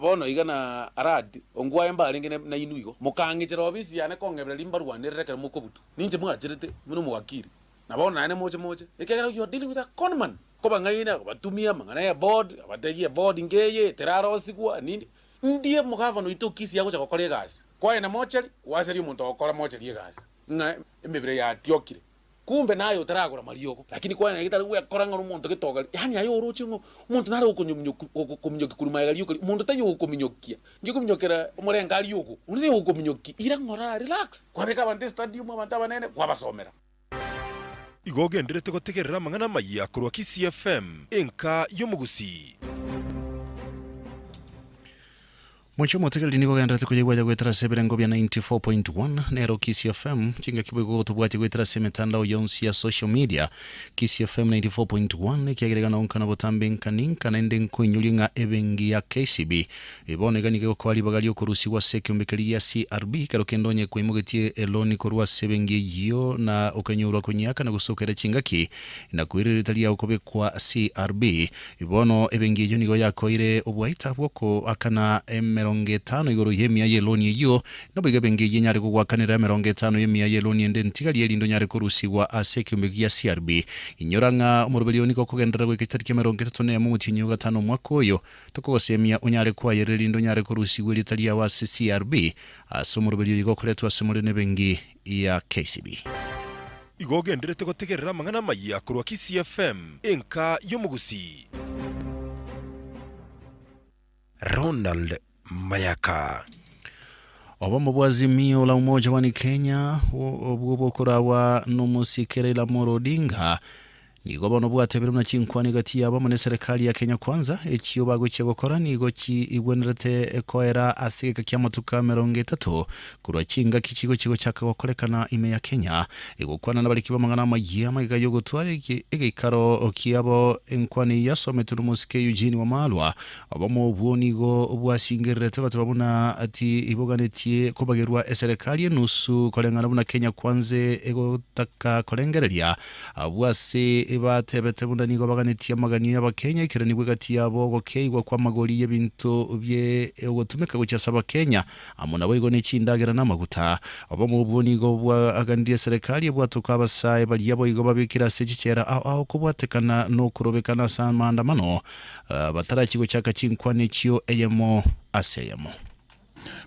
bono iga na Arad ongwae mbarenge nainwe igo, mokang'ichera obisi yane kong'ebereria mbarwanerere ekero mokobutwa. Ninche mwacherete buna omowakiri, na bono naende moche moche, ekiagera you are dealing with a conman. Kobang'aina, kobatumia amang'ana ya eboard, abategie eboard ngeye, terarosigwa, nini. Ndie omogavana oito o Kisii agocha gokora egasi. Kwaye mochari, gwaseria omonto ogokora mochari egasi, ng'a emebere yatiokire. Kumbe naye otaragora mariogo, lakini kwanyora getari gwekora ng'a nomonto getogari, yaani aye oroche ng'a omonto nare gokonyominyoku gokominyokia korwa magega rioka ri, monto taiyo ogokominyokia, nki okominyokera omorengo aria ogo, onde taiyo ogokominyokia, ira ng'ora relax, kwabeka abanto estadium abanto abanene kwabasomera. Igo ogenderete gotegerera amang'ana amayia korwa Kisii FM, enka y'omogusii. Mochie omotegereri nigo ogendererete koyegwa aya goetera ase ebirengo bia 94.1 nero Kisii FM, chingaki boigo gotobwatia goetera ase emetandao yonsi ya social media, Kisii FM 94.1, ekiagera iga nonka na botambe nka ninka naende nkoinyorie ng'a ebenki ya KCB bono iga nigo egokoa ribaga riokorusigwa ase ekeombe keria gia CRB ekero kende onye kwaimogetie eloni korwa ase ebenki eyio na okanyorwa konyeakana gose okera chingaki na koirera ritari riao kobekwa CRB. Bono ebenki eyio nigo yakoire obwaita bw'okoakana emerongo etano igoro y'emia y'eloni eyio, naboigo ebenki eyio enyare kogoakanera emerongo etano y'emia y'eloni ende entigari erinde onyare korusigwa ase ekeombe gia CRB. Inyora ng'a omoroberi oo nigo okogenderera goika chitariki emerongo etato nemo omotienyi o gatano omwaka oyo. Tokogosemia onyare koayerera erinde onyare korusigwa erieta riao ase CRB ase omoroberi oyo igo okoretwa ase more nebenki ya KCB. Igo ogenderete gotegerera amang'ana amayia korwa Kisii FM, enka y'omogusii. Ronald Mayaka. Obomo bwa Azimio la Umoja One Kenya obwo bokoragwa nomosike Raila Amolo Odinga nigo bono bwatebire buna chinkwani gati yabo amo neserekari ya Kenya Kwanza echio bagochia gokora nigo chiigwenerete koera ase egeka kiamatuko 30 korwa chingaki chigochia gochaka gokorekana ime ya Kenya. Egokwana nabariki b'amang'ana amayia amagega y'ogotwara egeikaro kiabo enkwani yasometwe nomosike Eugene Wamalwa. Obomo obwo nigo bwasingererete goteba buna tiboganetie kobagerwa eserekari enusu koreng'ana buna Kenya Kwanza egotaka korengereria. Abwo ase batebete buna nigo baganetie amaganio y'Abakenya ekeranigwe egati yabo ogokeigwa kw'amagori y'ebinto bie ogotumeka gochia ase Abakenya amo naboigo ne chindagera na amaguta. Obomo obwo nigo bwaganirie eserekari ebwatoke abasae baria boigo babekire ase chichera ao ao kobwatekana nokorobekana ase amaandamano Batarachia gochaka chinkwana echio eyemo ase eyemo.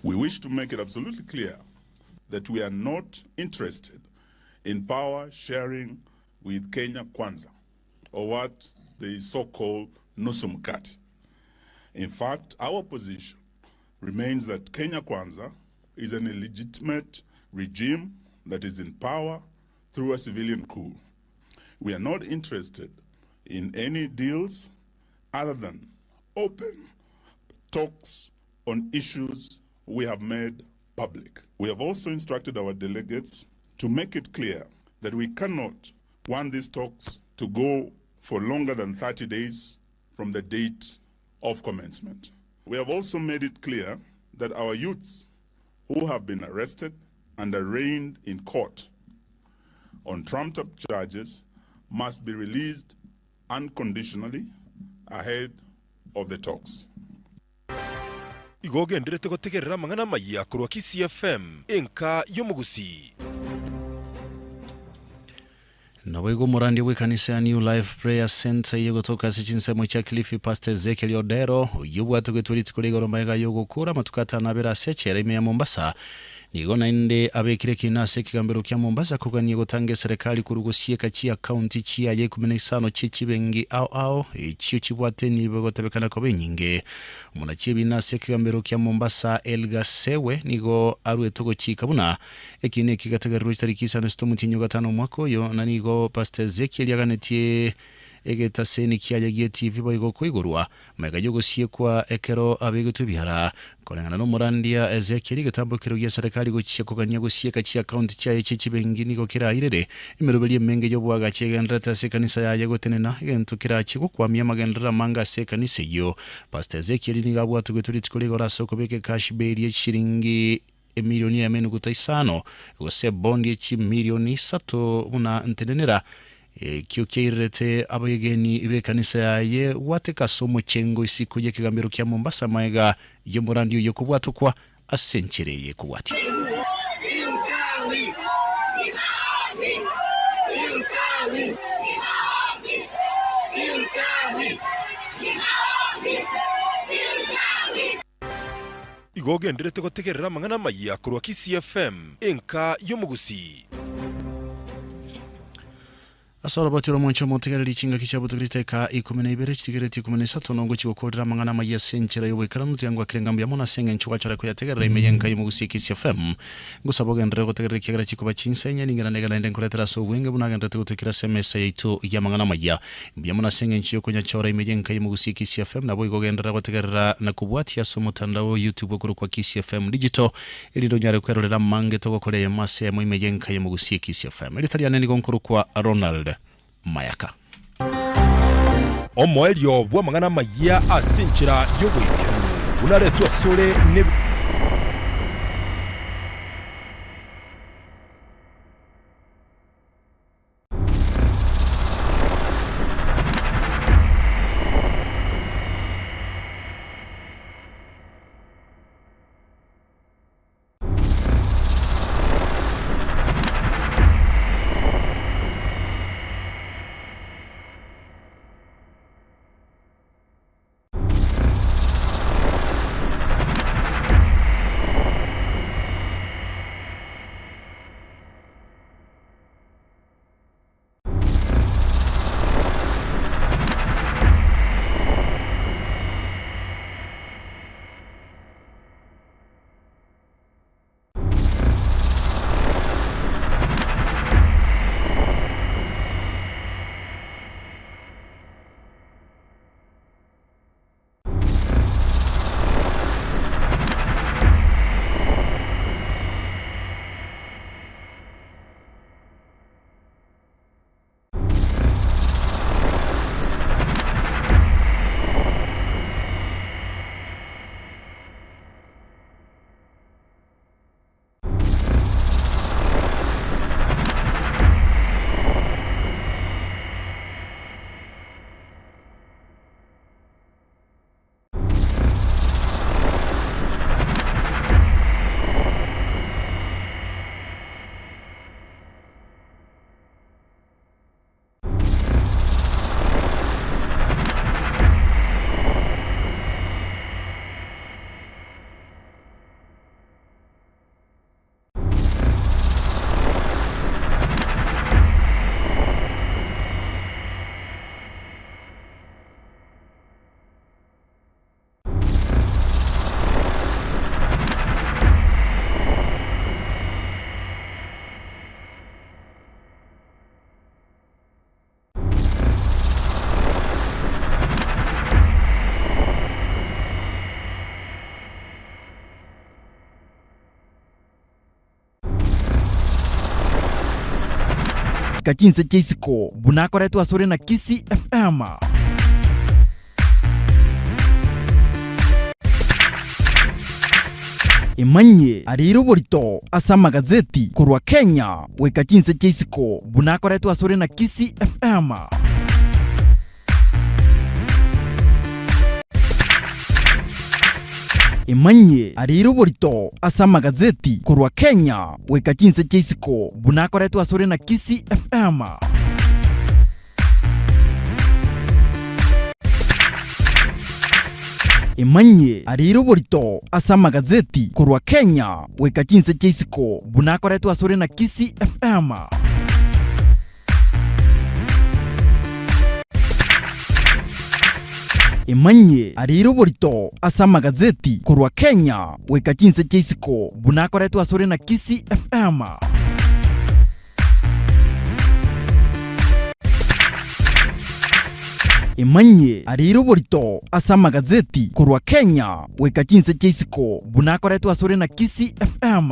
We wish to make it absolutely clear that we are not interested in power sharing with Kenya Kwanza or what they so call Nusu Mkate. In fact, our position remains that Kenya Kwanza is an illegitimate regime that is in power through a civilian coup. We are not interested in any deals other than open talks on issues we have made public. We have also instructed our delegates to make it clear that we cannot want these talks to go for longer than 30 days from the date of commencement. We have also made it clear that our youths who have been arrested and arraigned in court on trumped up charges must be released unconditionally ahead of the talks. Igo ogenderete gotegerera amang'ana amayia korwa Kisii FM, enka y'omogusii. Naboigo omorandia bw'ekanisa ya New Life Prayer Centre eye gotoka ase chinsemo chia Kilifi Pastor Ezekiel Odero, oyio obwatogetwe rituko ria igoro magega y'ogokora amatuko atano abere ase echela ime ya Mombasa, nigo naende abekire ekiina ase ekegambero kia Mombasa kogania gotanga eserekari korwa gosieka chiakaunti chiaye 15 chie chibengi ao ao echio chibwate enibo egotebekana koba enyinge. Omonachi ebiina ase ekegambero kia Mombasa Elgar Sewe nigo aruete ogochika buna Eki neki getegererwe chitariki isano isatu omotienyi o gatano omwaka oyo, na nigo Pastor Ezekiel aganetie egetaseni kiaye gie TV boigo koigorwa magega y'ogosiekwa ekero abegetwe ebiara. Koreng'ana nomorandia Ezekiel, egetambo ekero gia serikali gochia kogania gosieka chiakaunti chiaye chie chibengi nigo kerairere emeroberi emenge y'oboagachi egendererete ase ekanisa yaye gotenena, egento kerachie gokwamia amagenderero amange ase ekanisa eyio. Pastor Ezekiel nigo abwatogetwe rituko rigoro ase okobeka ekashi bail ye chishiringi emilioni eyemo enuguta isano, gose ebondi ye chimilioni isato buna ntenenera, ekio kiairerete abegeni b'ekanisa yaye gwateka ase omochengo isiko y'ekegambero kia Mombasa magega y'omorandi oyio kobwatokwa ase enchera eye ekobwatia. Igo ogenderete gotegerera amang'ana amayia korwa Kisii FM, enka y'omogusii. Ase oroboti rw'omonche omotegereri chingaki chia botuko chidakika 12 chitigereti 13 nongochia gokorera amang'ana amayia ase enchera y'oboikeranu tiga ngwakere ng'a mbuya mono ase eng'encho gwachora koyategerera ime y'enka y'omogusii Kisii FM. Ngosaba ogenderere gotegerera ekiagera chikoba chinsa enye ning'irane iga naende nkoretere ase obwenge buna agenderete gotoikera ase emesa yaito y'amang'ana amaya. Mbuya mono ase eng'encho y'okonyachora ime y'enka y'omogusii Kisii FM, naboigo genderera gotegerera na kobwatia ase omotandao o YouTube okorokwa Kisii FM Digital, erinde onyare kwerorera amange togokora eyemo ase eyemo ime y'enka y'omogusii Kisii FM. Erieta riane nigo nkorokwa Ronald Mayaka. Omoerio bw'amang'ana amayia ase enchera y'oboikeranu, buna aretwe asore ne. Ka chinse chia isiko buna akoretwe asore na Kisii FM. Emanyie areire oborito ase amagazeti korwa Kenya goika chinse chia isiko buna akoretwe asore na Kisii FM. Emanyie areire oborito ase amagazeti korwa Kenya goika chinse chia isiko buna akoretwe asore na Kisii FM. Emanyie areire oborito ase amagazeti korwa Kenya goika chinse chia isiko buna akoretwe asore na Kisii FM. Emanyie areire oborito ase amagazeti korwa Kenya goika chinse chia isiko buna akoretwe asore na Kisii FM. Emanyie areire oborito ase amagazeti korwa Kenya goika chinse chia isiko buna akoretwe asore na Kisii FM.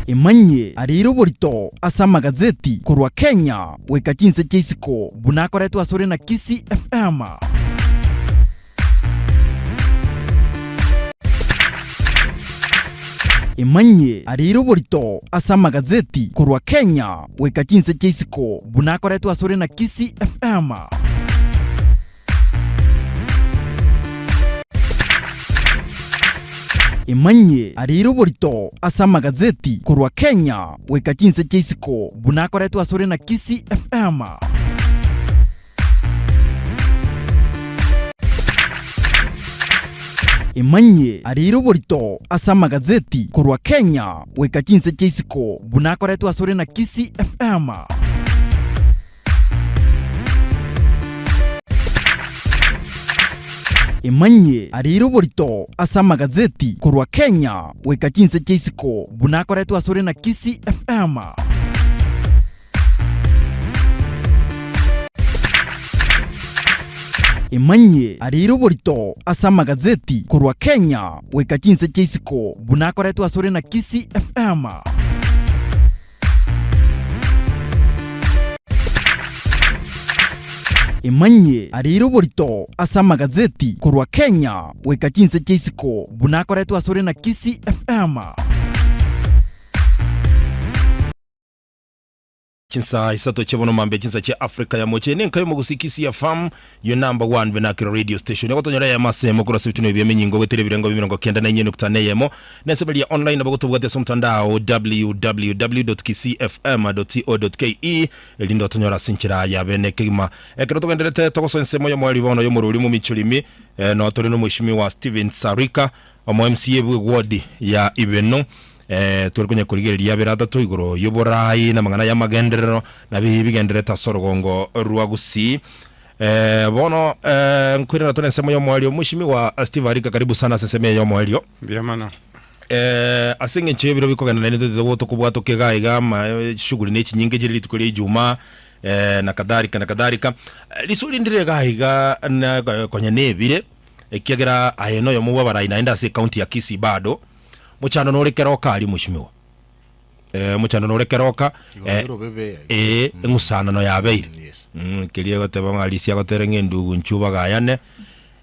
Emanyie areire oborito ase amagazeti korwa Kenya goika chinse chia isiko buna akoretwe asore na Kisii FM. Emanyie areire oborito ase amagazeti korwa Kenya goika chinse chia isiko buna akoretwe asore na Kisii FM. Emanyie areire oborito ase amagazeti korwa Kenya goika chinse chia isiko buna akoretwe asore na Kisii FM. Emanyie areire oborito ase amagazeti korwa Kenya goika chinse chia isiko buna akoretwe asore na Kisii FM. Emanyie areire oborito ase amagazeti korwa Kenya goika chinse chia isiko buna akoretwe asore na Kisii FM. Emanyie areire oborito ase amagazeti korwa Kenya goika chinse chia isiko buna akoretwe asore na Kisii FM. Emanyie areire oborito ase amagazeti korwa Kenya goika chinse chia isiko buna akoretwe asore na Kisii FM. Chinsa isato chia bono mambia chinsa chia Africa ya moche nenka yomogusi Kisii FM your number one vernacular radio station egotonyora eyemo ase eyemo korwa ase ebitunu ebi emenyingo goetera ebirengo bia emerongo kenda na inye nukta na eyemo na ensemo eria online nabo gotobwate ase omotandao www.kisiifm.co.ke erinde otonyore ase enchera ya bene kegima ekero togenderete togosoa ensemo y'omoerio bono y'omorori momichorimi eh, no tore nomoishimiwa Steven Sarika omo MCA bwe ward ya Ibeno Eh, tware konya korigereria abere atato igoro y'oborai na amang'ana y'amagenderero na bi bigendererete ase orogongo rwa Gusii. Eh, bono eh, nkoirana tore ensemo y'omoerio Mweshimiwa Steve Arika karibu sana ase ensemo eye y'omoerio. Mbuya mono. Eh, ase eng'encho y'ebiro bikogenda naende totete gotokobwata oke iga iga ama shughuli ne chinyinge chire rituko ria Ijumaa eh, na kadhalika na kadhalika. Eh, Risuri ndire iga iga na konya nebire ekiagera aye noyomo bw'abarai naende ase ecounty ya Kisii bado. Mochando nore keroka aria mweshimiwa. Eh, mochando nore keroka Igoro eh, y'orobebe. eh, eng'usanano yabeire Yes. Mm, keria egoteba ng'a Alicia agotere ng'a endugu inchuo bagayane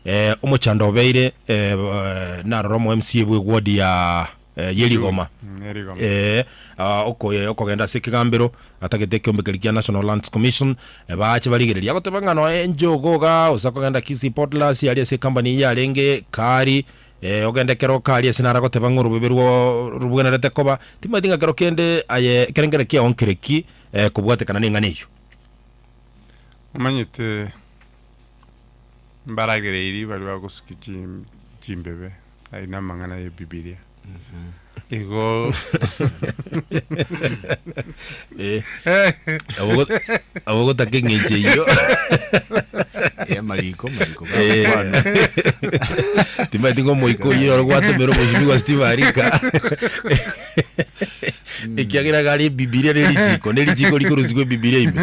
eh, omochando obeire eh, eh, narora omo MCA bwe ward ya eh, yerigoma Mm, Yerigoma. eh, ah, okoye okogenda ase ekegambero atagete ekeombe keria kia National Lands Commission eh, bache barigereria agoteba ng'a noe enjogo igaa gose akogenda Kisii Potlas aria ase ecompany eyio yarenge kari Ee, ogende ekero okaria ase naro agoteba ng'a orobebe rwo robwenerete koba, timanyeti ng'a kero kende aye ekerengero kiao nkereki eh, kobwatekana neng'ana eyio. Omanyete mbaragereirie baria bagosukia chim- chimbebe aye na amang'ana ya ebibilia. Igo Eh, abo abo gotaka eng'encho eyio Eh, amariko amariko Eh. gakwana. timanyeti ng'a omoika oyio oro gwatomera omochimi Steve Arika ekiagera iga are ebibilia ne richiko ne richiko rikorusigwa ebibilia ime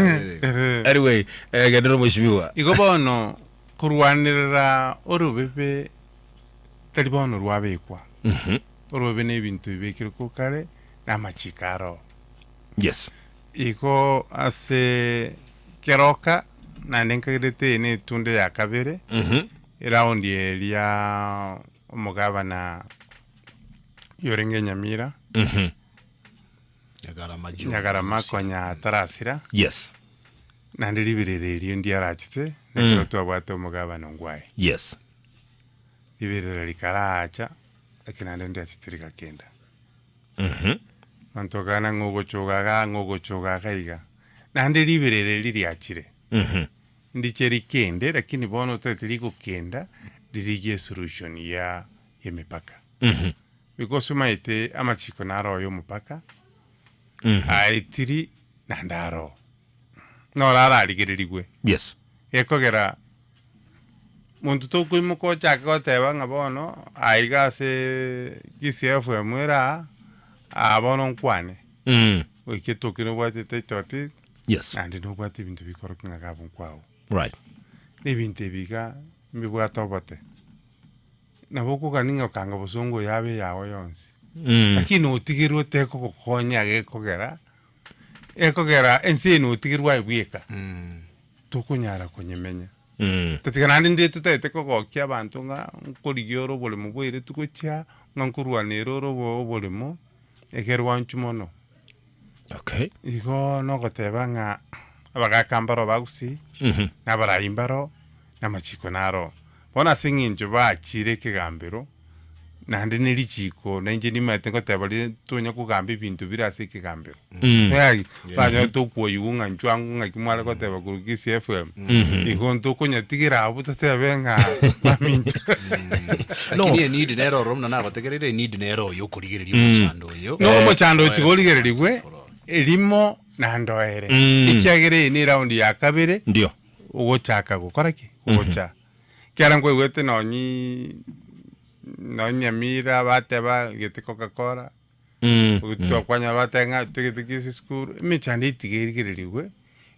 anyway eh, genderera omweshimiwa igo bono korwanerera orobebe tari bono rwabekwa. Orobe na ebinto bibekire korwa kare, na amachiko aroo. Yes. Igo ase keroka naende nkagerete eye netunda ya kabere, eraundi eria omogabana yorenge Nyamira, Nyagarama John Nyagarama Musa. konya atarasira, Yes. naende riberera erio ndiarachete, nekero twabwate omogabana Ongwae. Yes. Riberera rikaraacha, lakini naende ndiachete rigakenda. Monto okana ng'a ogochoga igaa ng'a ogochoga iga iga. Naende riberera eri riachire, ndiche rikende lakini bono otagete rigokenda, ririgie esolution ya emepaka. Because omanyete amachiko naro ya omopaka, aetiri naende aroo. Noro ararigererigwe. Yes. Gekogera monto tokoimoka ochake goteba ng'a bono aiga ase Kisii FM ere aa, aa bono nkwane. Goika etoki nobwate title deed, Yes. naende nobwate ebinto bikorokia ng'a gabu nkwao. Right. Na ebinto ebi iga mbibwate obote. Nabo okogania ng'a okanga bosongo oyo abe eyao yonsi. Lakini otigerwe otekogokonya gekogera, ekogera ense eye notigerwe aye bweka, tokonyara konyemenya. Tatiga naende ndire totaete kogokia abanto ng'a nkorigia ore oboremo bwairetwe gochia, ng'a nkorwana ere ore obo oboremo, ekerwanchu mono. Okay. Igo nogoteba ng'a abagaka mbaro bagusii, na abarai mbaro, na amachiko naro. Bono ase eng'encho bachire ekegambero, naende ne richiko, na inche nimaete ngoteba rire tonya kogamba ebinto bire ase ekegambero. Yai, banyore tokwoyigwa ng'a inchuo ango ng'aki mware goteba korwa Kisii FM, igo ntokonyatigera abwo totebe ng'a baminto. Lakini enid nere ororo buna nagotegereire enid nere oyo okorigereria omochando oyo. No omochando oyo tiga Oere origererigwe, once for all. erimo naende oere. Ekiagera eye ne eround ya kabere, Ndio. ogochaka gokora ki? Gocha. Ekiagera nkoigwete nonye nonye Nyamira bateba gete Coca-Cola, twakwanyora bateba ng'a togete Kisii school, emechando eye tiga erigererigwe,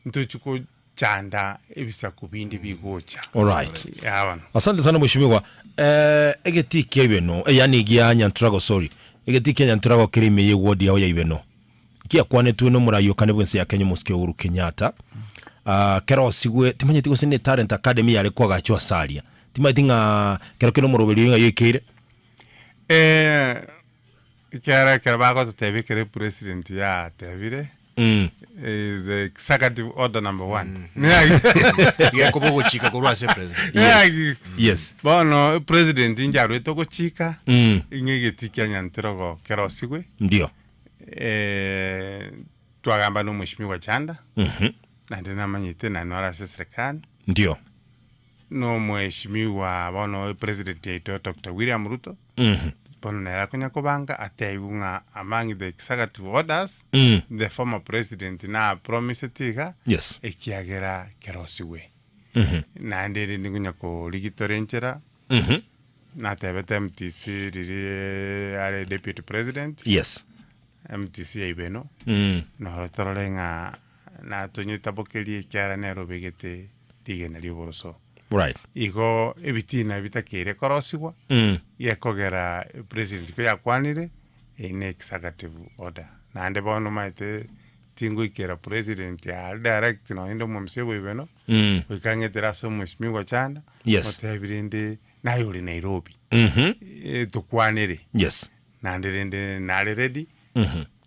ntochi kochanda ebisaku binde bigocha. Alright. Yea bono. Asante sana mheshimiwa. Eh, egetii kia Ibeno, eh, yaani gia Nyanturago sorry. Egetii kia Nyanturago kere ime ye ward yao ya Ibeno. Nkiakwanetwe nomorai okane bwense ya Kenya omosike Uhuru Kenyatta. Ah, kerosigwe timanyeti gose ne Talent Academy yare koagachwa ase aria. Timanyeti ng'a kero kende omoroberi oyo ng'a yoikeire. Eh, ekiagera ekero bagototebia ekero epresident yatebire, is executive order number one. Gekoba ogochika korwa ase president. Yes. Yes. Bono epresident inche arwete ogochika, ng'a egetii kia Nyantirogo kerosigwe. Ndio. Twagamba na omweshimiwa Chanda, naende namanyete naende naro ase eserekari, Ndio. na omweshimiwa bono president yaito Doctor William Ruto, bono nere akonya kobanga atebiwe ng'a among the executive orders, the former president na promiseti iga, Yes. ekiagera kerosiwe. Naende rende nkonya korigitora enchera, Natebete MTC riria are deputy president, Yes. MTC ya Ibeno, noro torore ng'a natonyetabokerie ekiagera nere obegete rigena ri'oboroso. Right. Igo ebitina bitakeire korosigwa, gekogera president koyakwanire, eye ne executive order. Naende bono omanyete tingoikera president are direct nonye inde omomisia bwa Ibeno, Goika ng'etere ase omwesimigwa Chanda, Yes. motebi rende naye ore Nairobi, eh, tokwanere Yes. naende rende nare ready,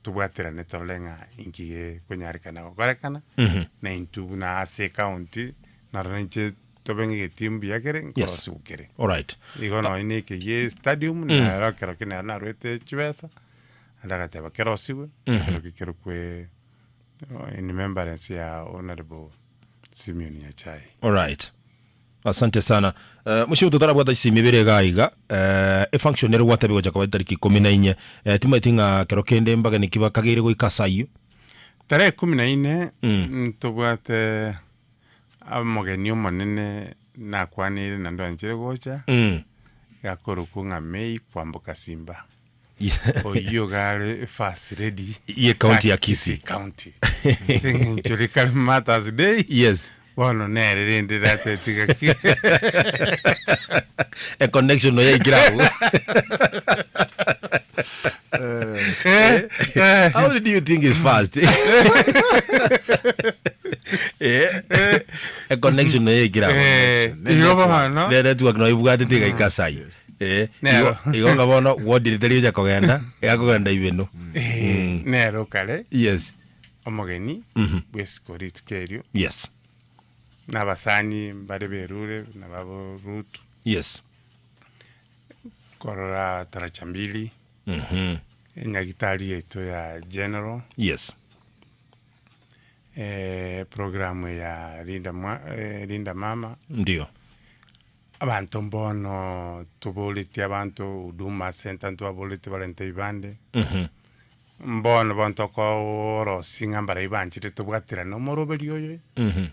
tobwaterane torore ng'a inki gekonyarekana gokorekana, na intwe buna ase ecounty, naro nainche tobe ng'a egetii mbuya kere, nkorosiwu kere. Alright. Igo nonye na eke gie estadium, nero ekero ki nero narwete chibesa, naende agateba kerosiwe, kerokio kerokwe In remembrance ya Honourable Simeon Nyachae. Alright. Asante sana. Uh, mosio totarabwata chisimi ibere iga iga uh, efunction ere gwatabi gocha koba tariki ikomi na inye uh, timaeti ng'a kero kende mbageni ki bakageire goika ase ayio. Tarehe kumi na ine ntobwate omogeni omonene nakwaneire naende oanchire gocha, gakorokwa ng'a May Kwamboka Simba. Oyio iga are first lady Ye county ya Kisii. County. Ase eng'encho rikare Martha's Day. Yes. Bono nere rende rateti gaki. A connection noyo yaikire abwo. How did you think is fast? Eh, a connection nayo ekira Eh, igo bono ne network nayo ibwatete igaika ase aywo. Eh, Nero. igo igo nga bono wodire tari ocha kogenda egakogenda ibeno. Eh, nero kare Yes. omogeni bwesiko rituko erio Yes. na abasani mbare berure nababo Ruto Yes. korora taracha mbili enyagitari yaito ya general Yes. eh, programu ya Linda, mwa, eh, Linda Mama Ndio. abanto mbono tuboretie abanto Huduma Center ntwaboretie barente ebibande mbono bono tokorosia ng'a mbaria banchire tobwaterane omoroberi oyo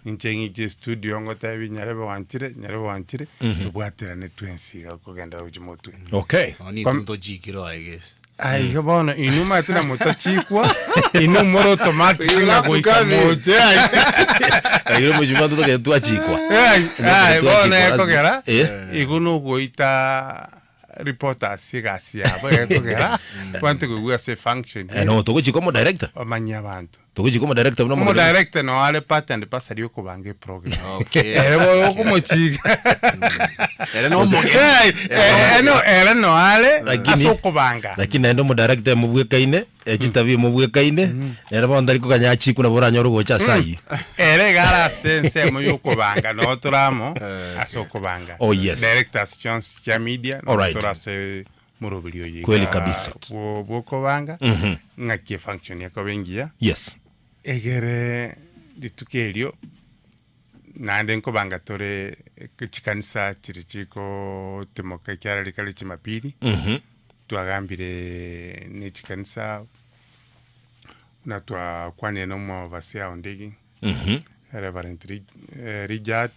inche ng'iche estudio ngotebi nyarebe wanchire nyarebe wanchire tobwaterane twensi iga kogenda gochia motwe. Okay. Nonya intwe ntochikire oye gese. Aye iga bono inwe omanyete na motachikwa inwe more automatic ng'a goika moche Aye omochie totagete twachikwa. Ai, ai, bono ekogera Eh. igo nogoita reporters egasi yabo ekogera bante koigwa ase function Eh, no togochika omo director. bamanye abanto. Togochika omo director buna Omo omogeni. director no are part and parcel yokobanga eprogram. Okay. Ere bono okomochika. Ere no omogeni. Ai, eh, no, ere no are Lakini- ase okobanga. Lakini naende omo director emobwekaine, echitabi emobwekaine, nere bono tari koganya achikwe nabo oranyore ogocha ase ayio. Ere iga are ase ensemo yokobanga noo tore amo ase okobanga. Oh, yes. Directors chionsi chia media noo Alright. tore ase moroberi oyo iga Kweli kabisa. bwo- bwokobanga ng'aki efunction ekoba engiya Yes. egere rituko erio naende nkobanga tore chikanisa chiri chikotimoka ekiara rikare chimapili twagambire ne chikanisa buna twakwanire na omobasia Ondigi Reverend Richard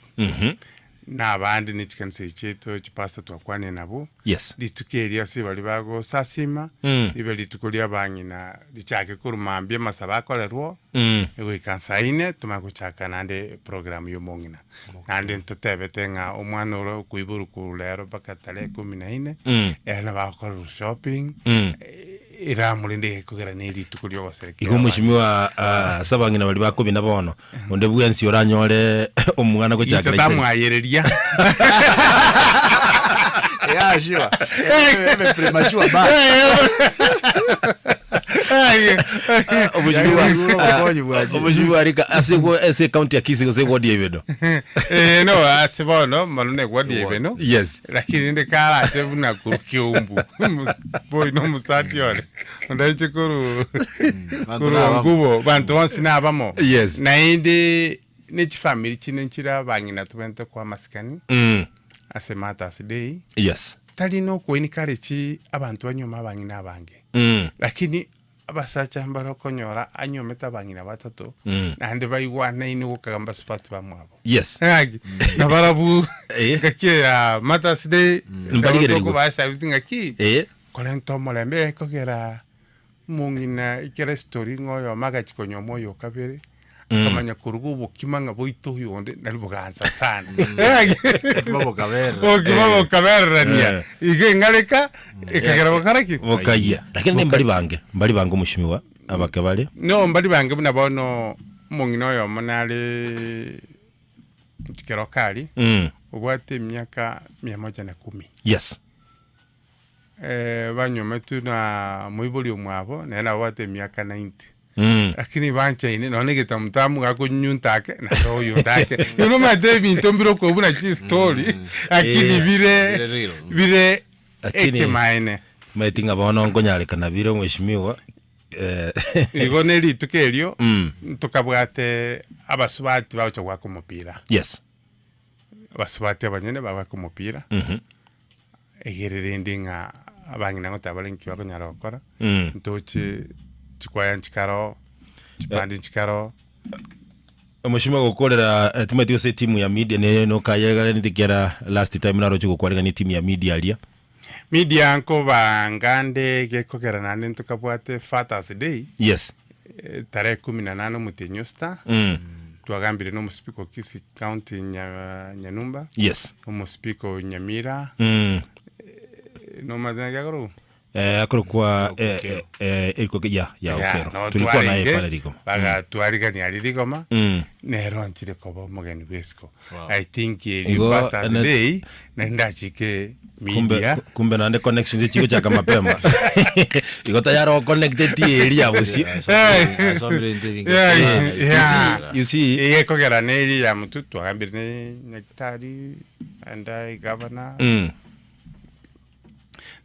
na abande ne chikanisa echi chiaito chipastor twakwanire nabwo Yes. rituko erio ase baria bagosasima ribe rituko ria abang'ina richake korwa mambia amasabo akorerwo goika saa ine tomanye gochaka naende program ya omong'ina naende ntotebete ng'a omwana ore okoiborwa korwa rero mpaka tarehe kumi na ine ere nabo agokorerwa shopping eramorende gekogera ne rituko ria ogoserekea Igo omweshimiwa ah, ase abang'ina baria bakobina bono onde bwensi oranyore omwana Inche gochakera tamwayereria Yeah, sure. Ebe premature birth. Omweshimiwa arika ase ase ecounty ya Kisii gose eward ya Ibedo. Eh, no ase bono mono ne ward ya Ibedo Yes. lakini inde karache buna koru Kiumbu boy no musati ore ondaiche koru Bantu koru nabamo. ngubo bantu bonsi nabamo Yes. naende ne chifamiri chine nchire abang'ina tobwente kwa masikani ase Mothers Day Yes. tari nokoencourage abanto banyuome abang'ina abange lakini abasacha mbare okonyora anyuomete abang'ina batato naende baigwanaine gokagamba basubati bamwabo Yes. Ng'aki, nabarabwo Eh. ngaki ya Mothers Day Mbarigererigwe. okobasa ng'aki Eh. korenta omorembe ekogera omong'ina ekero estory ng'a oyomo agachi konywa oyo okabere akamanya koruga obokima ng'a boite oyonde nari bogansa sana Bokima bokaberera. Bokima bokabererania igo eng'areka ekagera bokara ki Bokayia. Lakini ne mbari bange, mbari bange omweshimiwa abake bare. No mbari bange buna bono omong'ina oyomo nare Kerokari obwate emiaka mia moja na kumi. Yes. Eh, banyometwe na moibori omwabo nere nabwate emiaka 90 lakini banchaine nonye egetamutamu gakonyunyunta ake naro oyunta ake you know omanyete ebinto mbire okobua buna chistory lakini Eh. bire Bire real. bire Lakini- ekemaene Maeti ng'a bono nkonyarekana bire omweshimiwa. Eh. Igo ne rituko erio ntokabwate abasubati bagocha goaka omopira Yes. abasubati abanyene bagoaka omopira egere rende ng'a abang'ina ngoteba bare nki bakonyara gokora ntoche chikwaya nchikaro chipandi nchikaro Omweshimiwa gokorera eh, timanyeti gose etimu ya media ne nokayegaranete kiara last time naroche gokwarigania etimu ya media aria. Media nkobanga nde gekogera naende ntokabwate Fathers Day Yes. eh, tarehe kumi na nane omotienyi osita twagambire na omospeaker o Kisii County nya, Nyanumba Yes. omospeaker o Nyamira nomanyete naki akorokwa? Eh, akorokwa eh, eh, eh, Eric Oke- ya ya Ya, Okero no tulikuwa naye twarenge, pale Rigoma bagatwarigania aria Rigoma Mm. nero nchire koba omogeni bw'esiko I think eri Igo, Father's ene- Day nari ndachike kumbe, media kumbe naende connections echigochaka mapema igo tayari oconnected eri abosio Asomire into ebinge. Yeah, Yeah, yeah. you see Egekogera na eri ya mutu twagambire ne nyagitari and I governor mm.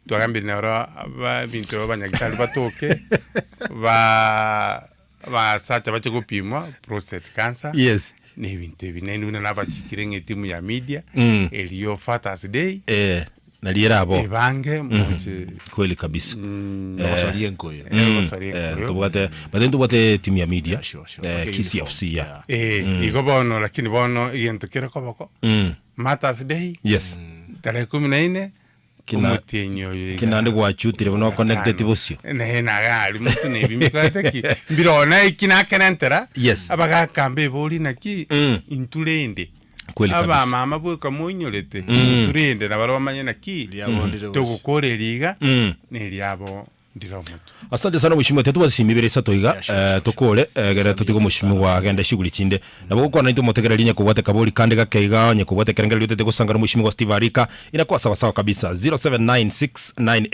twagambire noro aba- ebinto abanyagitari batoke ba basacha bache gopimwa prostate cancer yes na ebinto ebi naende buna nabachikire ng'a etimu ya media Mm. erio Father's Day eh, nariera abo ebange moche kweli kabisa Ogosoria enkoyo. ogosoria Eh, enkoyo. tobwate but then tobwate timu ya media Yeah, sure, sure. eh, Okay, KCFC uniform. ya Yeah. Eh, igo bono lakini bono egento kere koboko Mm. Mother's Day yes tarehe kumi na ine Kina- omotienyi oyo iga. kinande gwachutire buna oconnected bosio naye nagari mutu nebimbikwate ki mbirona eki nakenentera Yes. abagakamba ebori naki Mm. inturende Kweli kabisa. abamama bweka moinyorete inturende nabaro bamanye naki Riabondire bosio. togokora eriga Mm. neriabo ndire omotu asante sana mheshimiwa tetubwate mibere isato iga Yeah, sure, eh, sure, tukore eh, gere tutiga mheshimiwa agende shughuli chinde nabo gokwana into motegereri nyakobwate kabori kande gake iga nyakobwate kerengeri riotete gosangana mheshimiwa Steve Arika inakuwa sawa sawa kabisa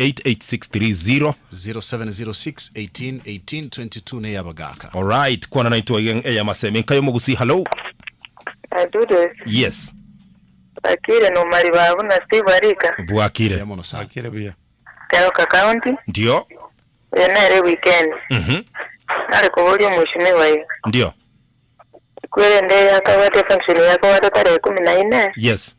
0796988630 0706 18 18 22 neyabagaka alright kwana naitwa iga eya maseme nkayo mugusi hello Adudes, yes Bakire nomari babu na Steve Arika, bwakire yamono sana akire buya Keroka County, ndio oyo nere weekend. mhm Nare kuboria omweshimiwa iga. ndio Kwere yakabwate function yakabwate tarehe kumi na ine, yes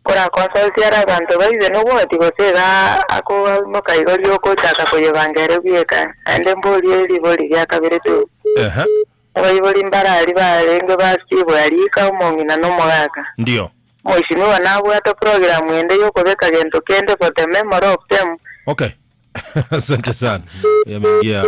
kora consult ara abanto baibe nobwati gose iga akoimoka igo riokochaka koyebangere bweka. Naende mborie ribori riakabere tu. ehe Abaibori mbarari barenge ba Steve Arika omong'ina na omogaka. ndio Mweshimiwa nabwate program ende yokobeka gento kende for the memory of them. okay asante sana yameingia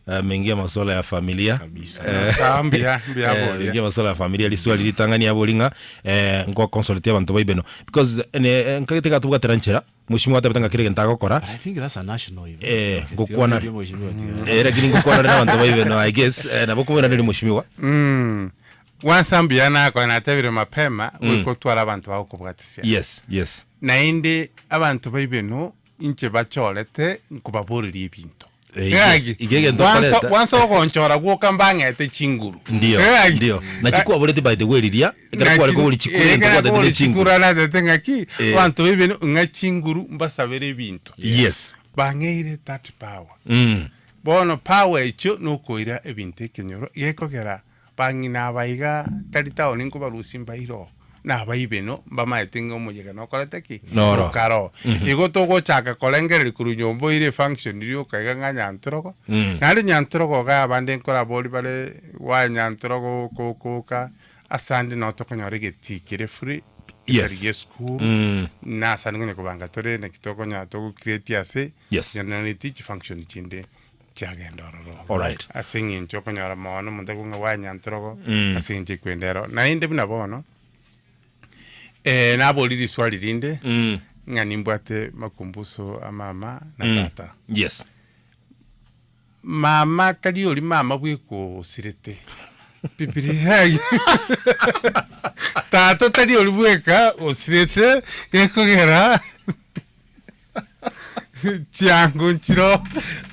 ameingia masuala ya familia kabisa Sawa, mbuya mbuya Eh, boria ingia masuala ya familia liswali litang'ani aboring'a eh, nko consulate abantu baibeno because ne eh, nkagete gatubwatera nchera mweshimiwa atabete ng'a kere gento agokora But I think that's a national event. Eh, Okay, ngokwana- sio mheshimiwa ati- eh, lakini ngokwana na abantu baibeno i guess eh, nabo kumwira neri mweshimiwa Mm. Wansa mbuya nakora natebire mapema gwikotwara abanto bagokobwatisia yes yes naende abanto baibeno inche bachorete nkobaboreria ebinto Eh, yes. Ige egento okoreta. wansa ogonchora gwoka mbang'ete chinguru ndio Egaki. ndio na chikwaboreti by the way riria ekero kware kobori chikuru egento kwatetire chinguru anatete ng'aki Eh. abanto baibeno ng'a chinguru mbasabere ebinto yes bang'eire that power mm. bono power echio nokoira ebinto ekenyoro gekogera bang'ina abaiga tari town nkobarusia mbairo nabaibeno mbamaete ng'a omoyega nokorete ki Noro. okaro igo togochaka korengereria korwa nyomba oire efunction rioka iga ng'a nyantorogo Mm. naende nyantorogo iga abande nkorabori bare wa nyantorogo kokoka asande no tokonyora egetii kere free Yes. getari gia esukuru Mm. na asande konya kobanga tore naki tokonya togocreate ase Yes. noneti chifunction chinde chiagenda ororo Alright. ase eng'encho okonyora mono omonto akong'a wanyantorogo Mm. ase eng'encho ekwenda ero naende buna bono eh, naborire riswali rinde Mm. ng'a nimbwate makumbuso a mama na Mm. tata yes mama tari ori mama bwekosirete bibilia tata tari ori bweka osirete gekogera chiango nchiro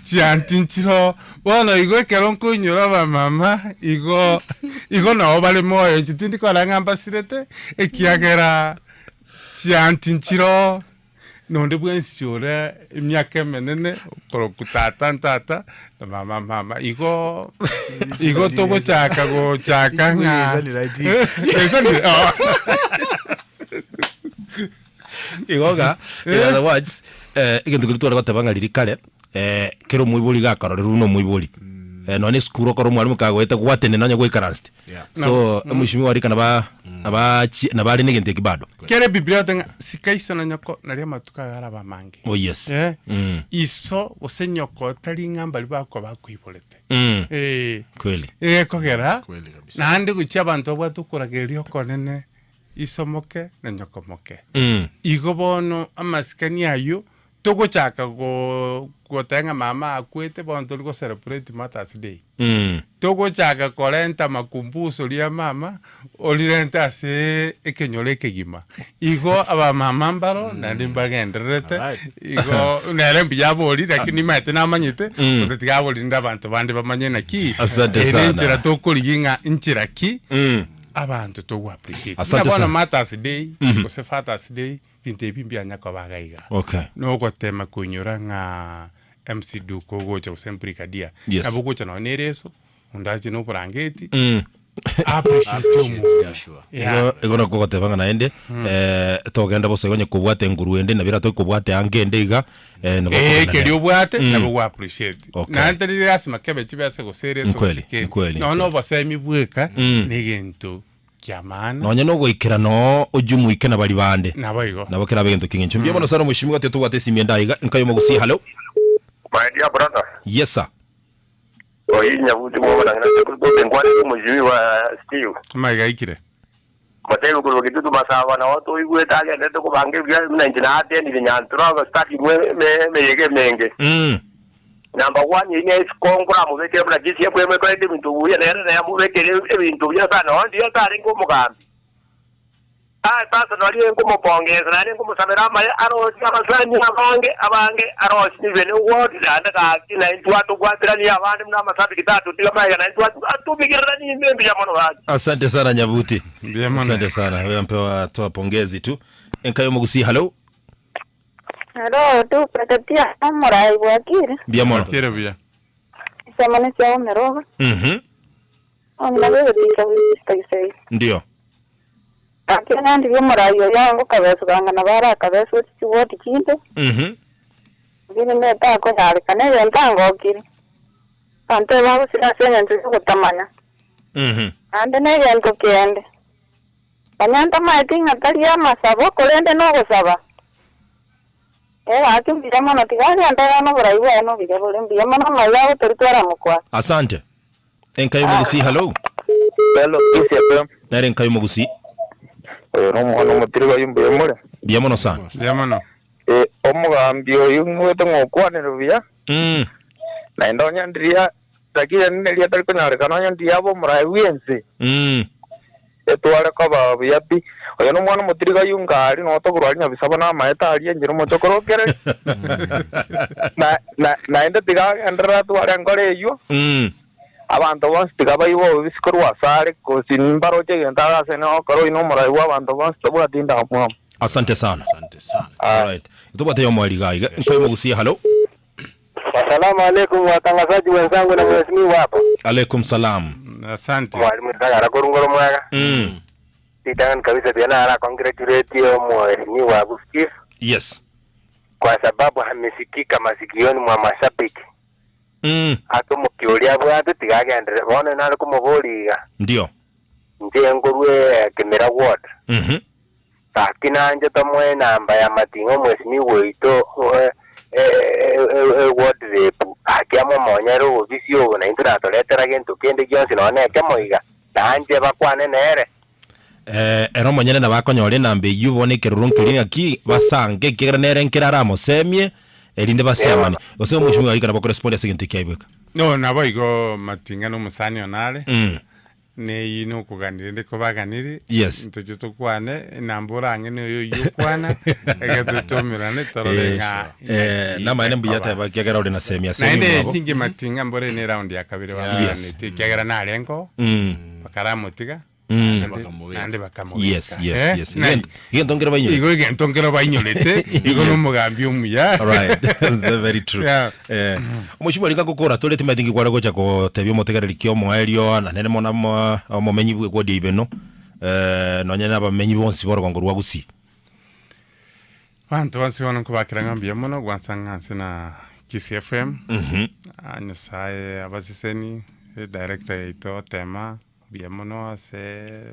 chianti nchiro bono igo ekero nkoinyora abamama igo igo nabo bare moyo inche tindikora ng'a mbasirete ekiagera chianti nchiro nonde bwensi ore emiaka emenene okoroku tata ntata na mama mama igo igo togochaka gochaka ng'a Esanire, oh. igoga in other words eh, egento keri tware goteba ng'a riri kare eh, kero omoibori gakarorerwa na omoibori eh, nonye esukuru okoro omwarimu kagoeta gwatene nonye gwaikaransete Yeah. so omoshimiwa arika naba naba nabare na egento eki bado kere biblia otenga sika iso na nyoko naria amatuko ayo araba amange oh yes Eh, Mm. iso gose nyoko tari ng'a mbari bakwa bakoiborete Mm. Eh, kweli egekogera Kweli kabisa. naende gochia abanto babwate okorageria okonene iso moke na nyoko moke mm. igo bono amasikani ayo Togochaka go goteba ng'a mama akwete bono tori go celebrate Mother's Day. Togochaka korenta makumbuso ria mama, orirente ase ekenyoro ekegima. Igo abamama mbaro naende mbagendererete, Alright. igo nere mbuya abori lakini nimaete namanyete, gose tiga abori rende abanto bande bamanye naki, Asante ere sana. enchera tokorigia ng'a nchera ki, abanto togo appreciate. Buna Asante bono sana. Mother's Day, gose Father's Day, Ebinto ebi mbianya koba iga iga. Okay. Nogotema koinyora ng'a MC Duke ogocha gose Brigadier. Yes. Nabo ogocha nonya na ereso, onde ache na oborangeti, Mm. appreciate Appreciate omonto. Joshua. Yeah. Igo igo nakwo ogoteba ng'a naende eh, togenda bosa igo onye kobwate enguru ende nabo eratoke kobwate ange ende iga eh, nabo Eh, okogenda keria nero. obwate Mm. nabo gwa appreciate. Okay. Naende tari lasima kebe chibesa gose ereso Nkweli, gose kende. nkweli, Nonya na nkweli. obosemi bweka Mm. na egento kia maana. Nonya nogoikera noo ojumuike na baria bande. Naboigo. Nabo kerabe egento ki'engencho. Mbuya mono sana omweshimiwa gati tobwate esimi ende aiga nkayo omogusii hallo. My dear brother, Yes sir. oyi nyabuti mwogo nang'ina tote nkwane omweshimiwa Steve. Amaiga aikire. Motebe korwa Kitutu Masaba nao toigwete agendete kobanga ebiya buna inche naatendire Nyantura stadi mwe emeyega emenge. Number one eye ne isiko nkoramobekere buna GCF emo ekorete ebinto buya nere naye amobekere ebinto buya sana nonye ndiria tarenge omogambi. Aye personally nkomopongesa naende nkomosabera amaya arosie abasani abange abange arosie nibe ne ward naende gaki naintwe atobwateranie abande buna amasabiki tatotiga magega naintwe atobigereranie ime mbuya mono gaki. Asante sana Nyabuti. Mbuya mono. Asante sana. Wewe ampewa toa pongezi tu. Enkayo omogusi hello. Hello, tupatatia omorai bwakire. Mbuya mono. Bwakire buya. Chisamane chia omeroba. Mhm. Ong'ina bw'egetincha bw'esista Gisei. Ndio. Gaki onye ndiria omorai oyo ange okabesuganga nabo arakabeswe chiwodi chinde, Mhm. lakini netakonyarekana egento angokire. Abanto ebagosira ase eng'encho y'ogotamanya. Mhm. Naende negento kende, onye ntamaeti ng'a tari amasabo, korende nogosaba. Ee gaki mbuya mono, tiga agende noborai bwaye nobuya bore. Mbuya mono amaiga agotoria twaramokwana. Asante. Enkai omogusii hallo. Hello, Kisii FM. Nere enkai omogusii. Oyo nomwana omotiri oyo mbuya more. Mbuya mono sana. Mbuya mono. Eh, omogambi oyo ng'wete ng'okwanere buya. Mm. Naende onye ndiria lakini neria tari konyarekana onye ndiria abe omoraai bw'ense. Mm. Etware koba buya pi. Oyo nomwana omotiri gayio ngari notokorwa aria nyabisabo namaete aria enchera omochokoro okere. Na na naende tiga agenderere atware enkoro eyio. Mm. Abanto bonsi tiga baigwe obobisi korwa asare, gose mbaroche egento agasene gokora oyio nomorai bw'abanto bonsi tabwati ndamwamu. Asante sana. Asante sana. Alright. Tobwate yomo iga iga. Nkayo omogusie hallo. Assalamu alaikum watangazaji wenzangu na mheshimiwa hapa. Alaikum salam. Asante. Mwalimu Isaka arakorungoro mwega. Mm. Ritang'ani kabisa buya nara congratulate mheshimiwa Abu Steve Yes. kwa sababu amesikika masikioni mwa mashabiki. Mm. Ase omokia oria abwate tiga agenderere bono nare komoboria iga. Ndio. Inche nkorwe Kimira ward. Mhm. Gaki nanche tomoe enamba ya mating'o omwesimiwa oito eward rep gaki amomonyere obobisi obo naintwe natoretera gento kende gionsi nonya nekemo iga nanche bakwane nere. Eh, ere omonyene nabo akonyora enamba eyio bono ekeroro nkeria ng'aki basange ekiagera nere nkere aramosemie erinde basemane. Gose omweshimiwa aika nabo akorespond ase egento ekia aibweka. No, naboigo Mating'a na omosani one are. Mm. Neyio nokoganire inde kobaganiri, Yes. ntoche tokwane, namba orang'e noyo oyio okwana, ege totomerane torore Eh, ng'a eh, ng'aki namaene mbuya ekoba. teba ekiagera ore na semi ase Naende enyomba abo. inche mating'a mbore ne round ya kabere Yes. babaganeti ekiagera narengeo, Mm. bakaramotiga, Mm. naende Bakamobeka. naende bakamobeka. Yes, yes, Eh, yes. na- Egento- egento nkere bainyorete. Igo egento nkero bainyorete, igo Yes. nomogambi omuya. Right. Very true. Yeah. Eh, omochie rika ngokora tore timanyeti nki kware gocha gotebia omotegereri ki omoerio na nere mono amo omomenyi bwe ward ya Ibeno eh, nonye na abamenyi bonsi b'orogongo rwa Gusii. Abanto bonsi bono nkobakera ng'a mbuya mono gwansa ng'a nse na Kisii FM. Ah, Nyasaye abaseseni, director yaito otema. Mbuya mono ase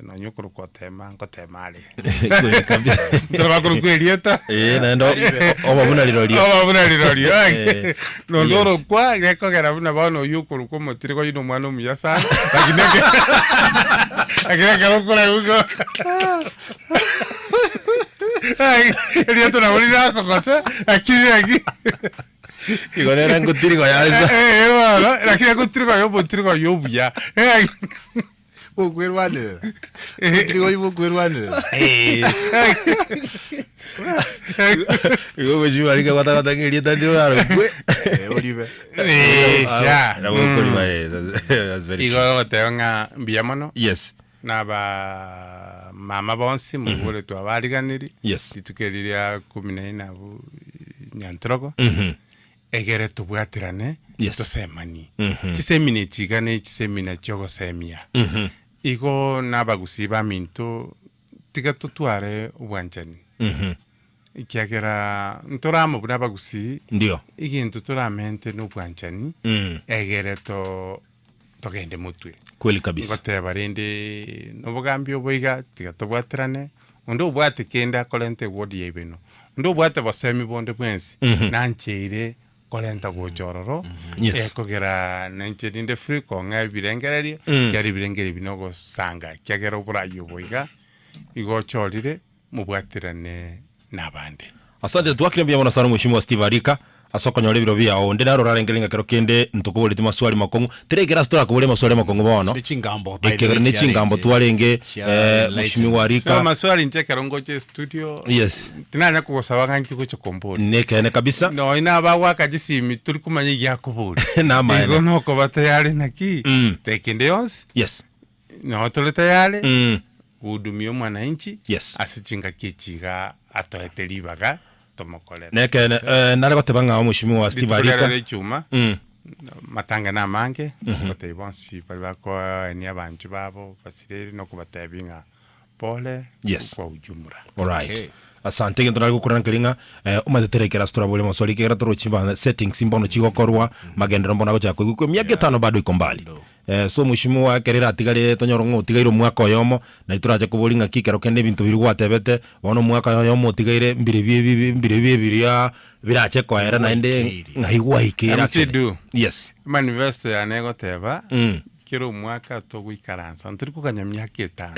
nonya okorokwa otema nkotema are. Kweli kabisa. Ekero bakorokwa erieta. Eh, naende o- oba buna rirorio. Oba buna rirorio. Eh, Nonde yes. orokwa gekogera buna bono oyio okorokwa omotiri oyio na omwana omuya sana. Lakini eke- lakini ekero okoraigwa igo. Erieta nabo rirakogose, lakini naki. Igo nere ngotirigo yaisa. Eh, eh, bono, lakini ngotirigo ya obotirigo ya obuya. Eh, Bokwerwanerera. Botirigo oywo bokwerwanerera. Igo mheshimiwa arike gwatagata ng'a erieta ndire orarokwe. Eh, oribe. Eh, yeah. Nabo okoriba, eh, that's very Igo true. ogoteba ng'a mbuya mono. Yes. Na aba mama bonsi moigure twabariganirie Yes. rituko eri ria kumi na ine abwo Nyantrogo egere tobwaterane Yes. tosemanie. Chisemina echi iga ne chisemina chiogosemia. Igo nabagusii baminto tiga totware obwanchani ekiagera ntore amo buna abagusii Ndio. egento toramente na obwanchani egere to togende motwe. Kweli kabisa. Ngoteba rende nobogambi obo iga tiga tobwaterane, onde obwate kende akorente eward ya ibeno, onde obwate bosemi bonde bwensi nancheire korenta gocha ororo Yes. ekogera nainche rinde free kong'a ebirengererio ekiagera ebirengererio ebi nogosanga ekiagera oborai obo iga igo ochorire mobwaterane nabande. Asante twakire mbuya mono sana Mheshimiwa Steve Arika ase okonyora ebiro biao. Onde naro orarengere ng'a kero kende ntokoboreti maswali makong'u. Teri ekero ase torakoborie amaswali amakong'u bono. Ne chingambo by the Ekegera way ne chingambo chiarenge. twarenge Chia eh, enlightened. Mheshimiwa So Arika. maswali inche ekero ngocha estudio Yes. tinanya kogosaba ng'a nki gocha komboria. Nekeene kabisa. Nonya nabagoaka chisimi tori komanya egiakoboria. Namaene. Igo nokoba tayari naki Mm. tekende yonsi Yes. Noo tore tayari Mm. gohudumia omwananchi Yes. ase chingaki echi iga atoete ribaga tomokorere. Nekeene eh, nare goteba ng'a omweshimiwa Steve Rituko Arika riarero echuma Mm. matanga na amange ngotebi bonsi baria bakoenia abanchwa babo basireri nokobatebi ng'a pole Yes. kwa ujumla. Alright. Okay. Asante egento nare gokurana nkeri ng'a eh, omanyete tera ekero ase torabore maswali ekegera torochi ba settings mbono chigokorwa magenderero mbono agochaka koigwa kwa emiaka etano bado iko mbali. Eh, so mweshimiwa ekero eratigare tonyore ng'a otigaire omwaka oyomo naye torache koboria ng'aki ekero kende ebinto biria gwatebete bono omwaka oyomo otigaire mbire bi bi mbire bi biria birache koera naende Gwaikeire. ng'ai gwaikeire MC actually. Du. Yes. Manifesto yane egoteba Mm. Kera omwaka togoikaransa ntori koganya miaka etano.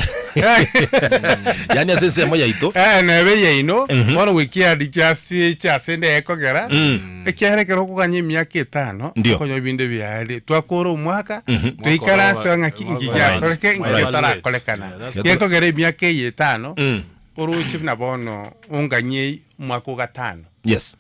Yaani ase ensemo yaito. Eh, nebe yaino, bono goika eadi chiasie chiase ende ekogera, ekiagera ekero okoganya emiaka etano, Ndio. okonywa ebinto ebiaye twakora omwaka, toikaranse ng'aki inki Right. giakoreke, inki Right. getarakorekana. Yeah, that's Gekogera emiaka eye etano, oroche buna bono onganyie omwaka o gatano. Yes.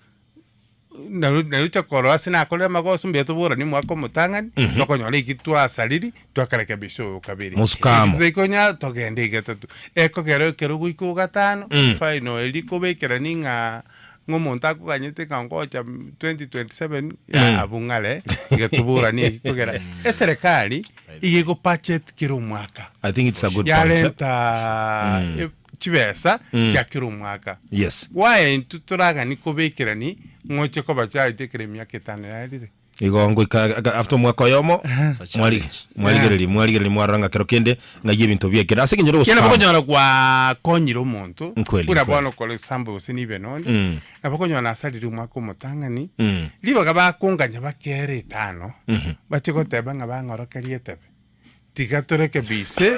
Naru narucha korora ase nakorire amagoso mbuya toboranie omwaka omotang'ani, tokonyora eki twasariri, twakarekebisha oyo kabere. Mosukamo. Eki toikonya togende egetato. Ekogera ekero goika ogatano, final eri kobekerani ng'a ng'a omonto akoganyete ng'a ngocha 2027 ya abwo ng'are, iga toboranie eki kogera eserekari iga egobudget kera omwaka. I think it's a good point. eh? Yarenta e- chibesa chia kera omwaka. Yes. Gwaye intwe toragani kobekerani ng'oche koba chiaete ekero emiaka etano yaerire. Igo ngoika aga- after omwaka oyomo a mwari challenge. mwarigereria mwarigereria mwarora ng'a kero kende ng'ai ebinto biekire ase ekenyoro Kiana gosukama. bokonyora gwakonyire omonto Nkweli, buna nkweli. bono kore example gose nibe nonde Mm. nabo okonyora nasarire omwaka omotang'ani Mm. ribaga bakonganya bakere etano bache goteba ng'a bang'orokerie etebe Tiga torekebise.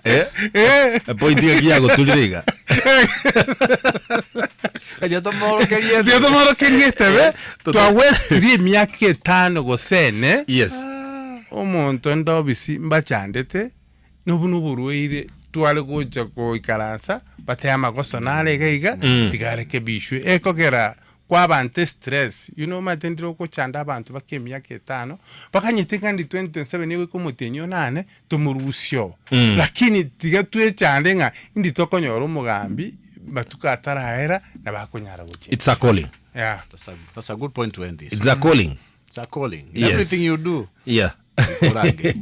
Eh? Point ng'aki yagoturire iga. Tiga tomorokerie Tiga tomorokerie etebe twawestirie emiaka etano gose ene Yes. omonto onde obisi mbachandete Nobwo noborwaire tware gocha goikaransa, batebe amagoso nare iga iga, tiga arekebishwe. Ekogera kwa abanto estress, you know omanyete ndire ogochanda abanto baka emiaka etano, bakanyete ng'a ndi 2027 egoika omotienyi onane, tomorusie oo. Lakini tiga twechande ng'a indi tokonyora omogambi matuko ataraera, nabo akonyara gochenchia. It's a calling. Yeah. That's a, that's a good point to end this. It's a calling. It's a calling. In Yes. everything you do. Yeah. Orange.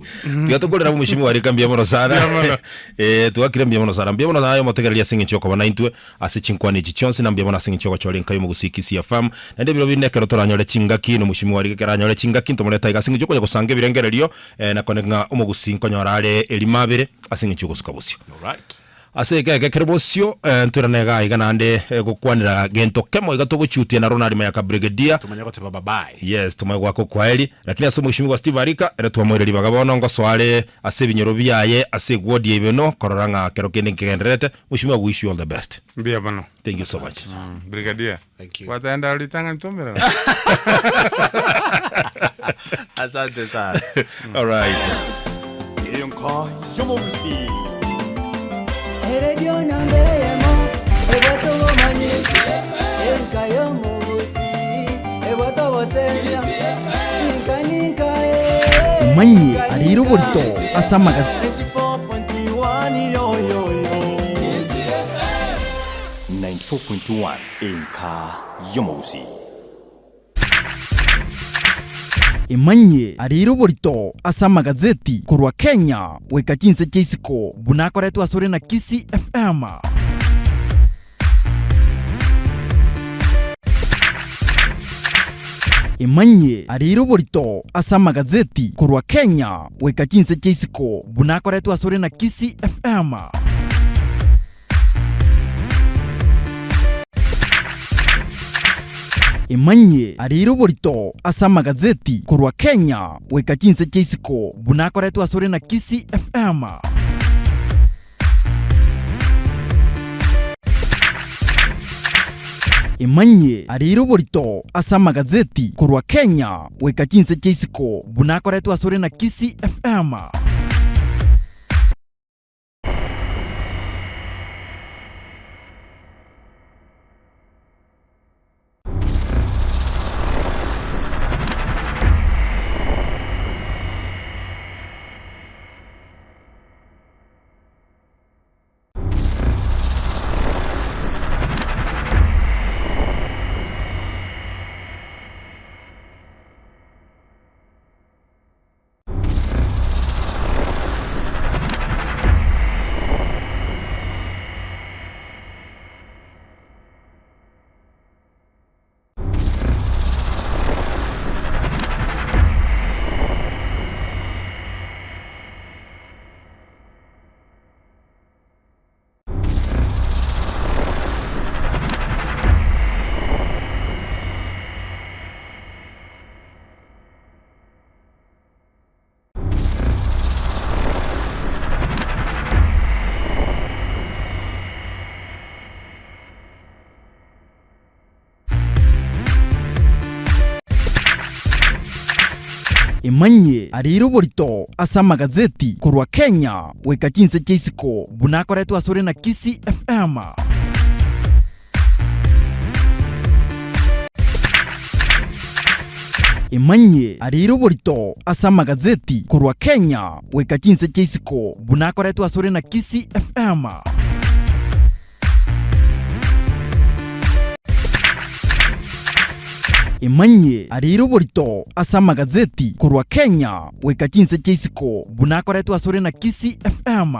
Tiga tokorera mheshimiwa rika mbuya mono sana. Mbuya mono. Eh twakire mbuya mono sana. Mbuya mono naye omotegereria ase eng'encho yokoba naintwe ase chinkwana echi chionsi na mbuya mono ase eng'encho yogochora enka y'omogusii Kisii FM. Naende ebiro binde ekero toranyore chingaki na omheshimiwa rika ekero aranyore chingaki ntomorete aiga ase eng'encho okonya gosanga ebirengererio eh na kone ng'a omogusii nkonyora are erimo abere ase eng'encho yogosuka bosio. All right. Ase eke eke kere bosio, ntwerane iga iga naende gokwanera gento kemo iga togochutia na Ronald Mayaka Brigadier. Tomanye goteba bye bye. Yes, tomanye goaka okwaeri. Lakini ase omweshimiwa Steve Arika, ere twamoire ribaga bono ngosoa are ase ebinyoro biaye ase eward ya Ibeno korora ng'a kero kende nkegendererete. Mweshimiwa we wish you all the best. Mbuya mono. Thank you so much. Brigadier. Thank you. Gwatenda aro ritang'ani twaumerana. Asante sana. All right. Enka y'omogusii. Eredio namba eyemo ebwate obomanyi, enka y'omogusii ebwate obosemia, inka ninka ee, Omanyie inka arire ninka oborito ase amagati. 94.1 yoyoyo. 94.1 Enka y'omogusii. Emanyie arire oborito ase amagazeti korwa Kenya goika chinse chia isiko buna akoretwe asore na Kisii FM. Emanyie arire oborito ase amagazeti korwa Kenya goika chinse chia isiko buna akoretwe asore na Kisii FM. Emanyie arire oborito ase amagazeti korwa Kenya goika chinse chia isiko buna akoretwe asore na Kisii FM. Emanyie arire oborito ase amagazeti korwa Kenya goika chinse chia isiko buna akoretwe asore na Kisii FM. Emanyie arire oborito ase amagazeti korwa Kenya goika chinse chia isiko buna akoretwe asore na Kisii FM. Emanyie arire oborito ase amagazeti korwa Kenya goika chinse chia isiko buna akoretwe asore na Kisii FM. Emanyie arire oborito ase amagazeti korwa Kenya goika chinse chia isiko buna akoretwe asore na Kisii FM.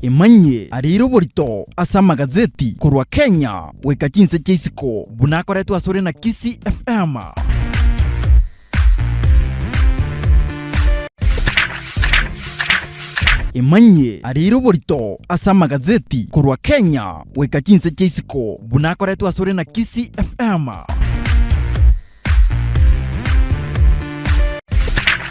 Emanyie arire oborito ase amagazeti korwa Kenya goika chinse chia isiko buna akoretwe asore na Kisii FM. Emanyie arire oborito ase amagazeti korwa Kenya goika chinse chia isiko buna akoretwe asore na Kisii FM.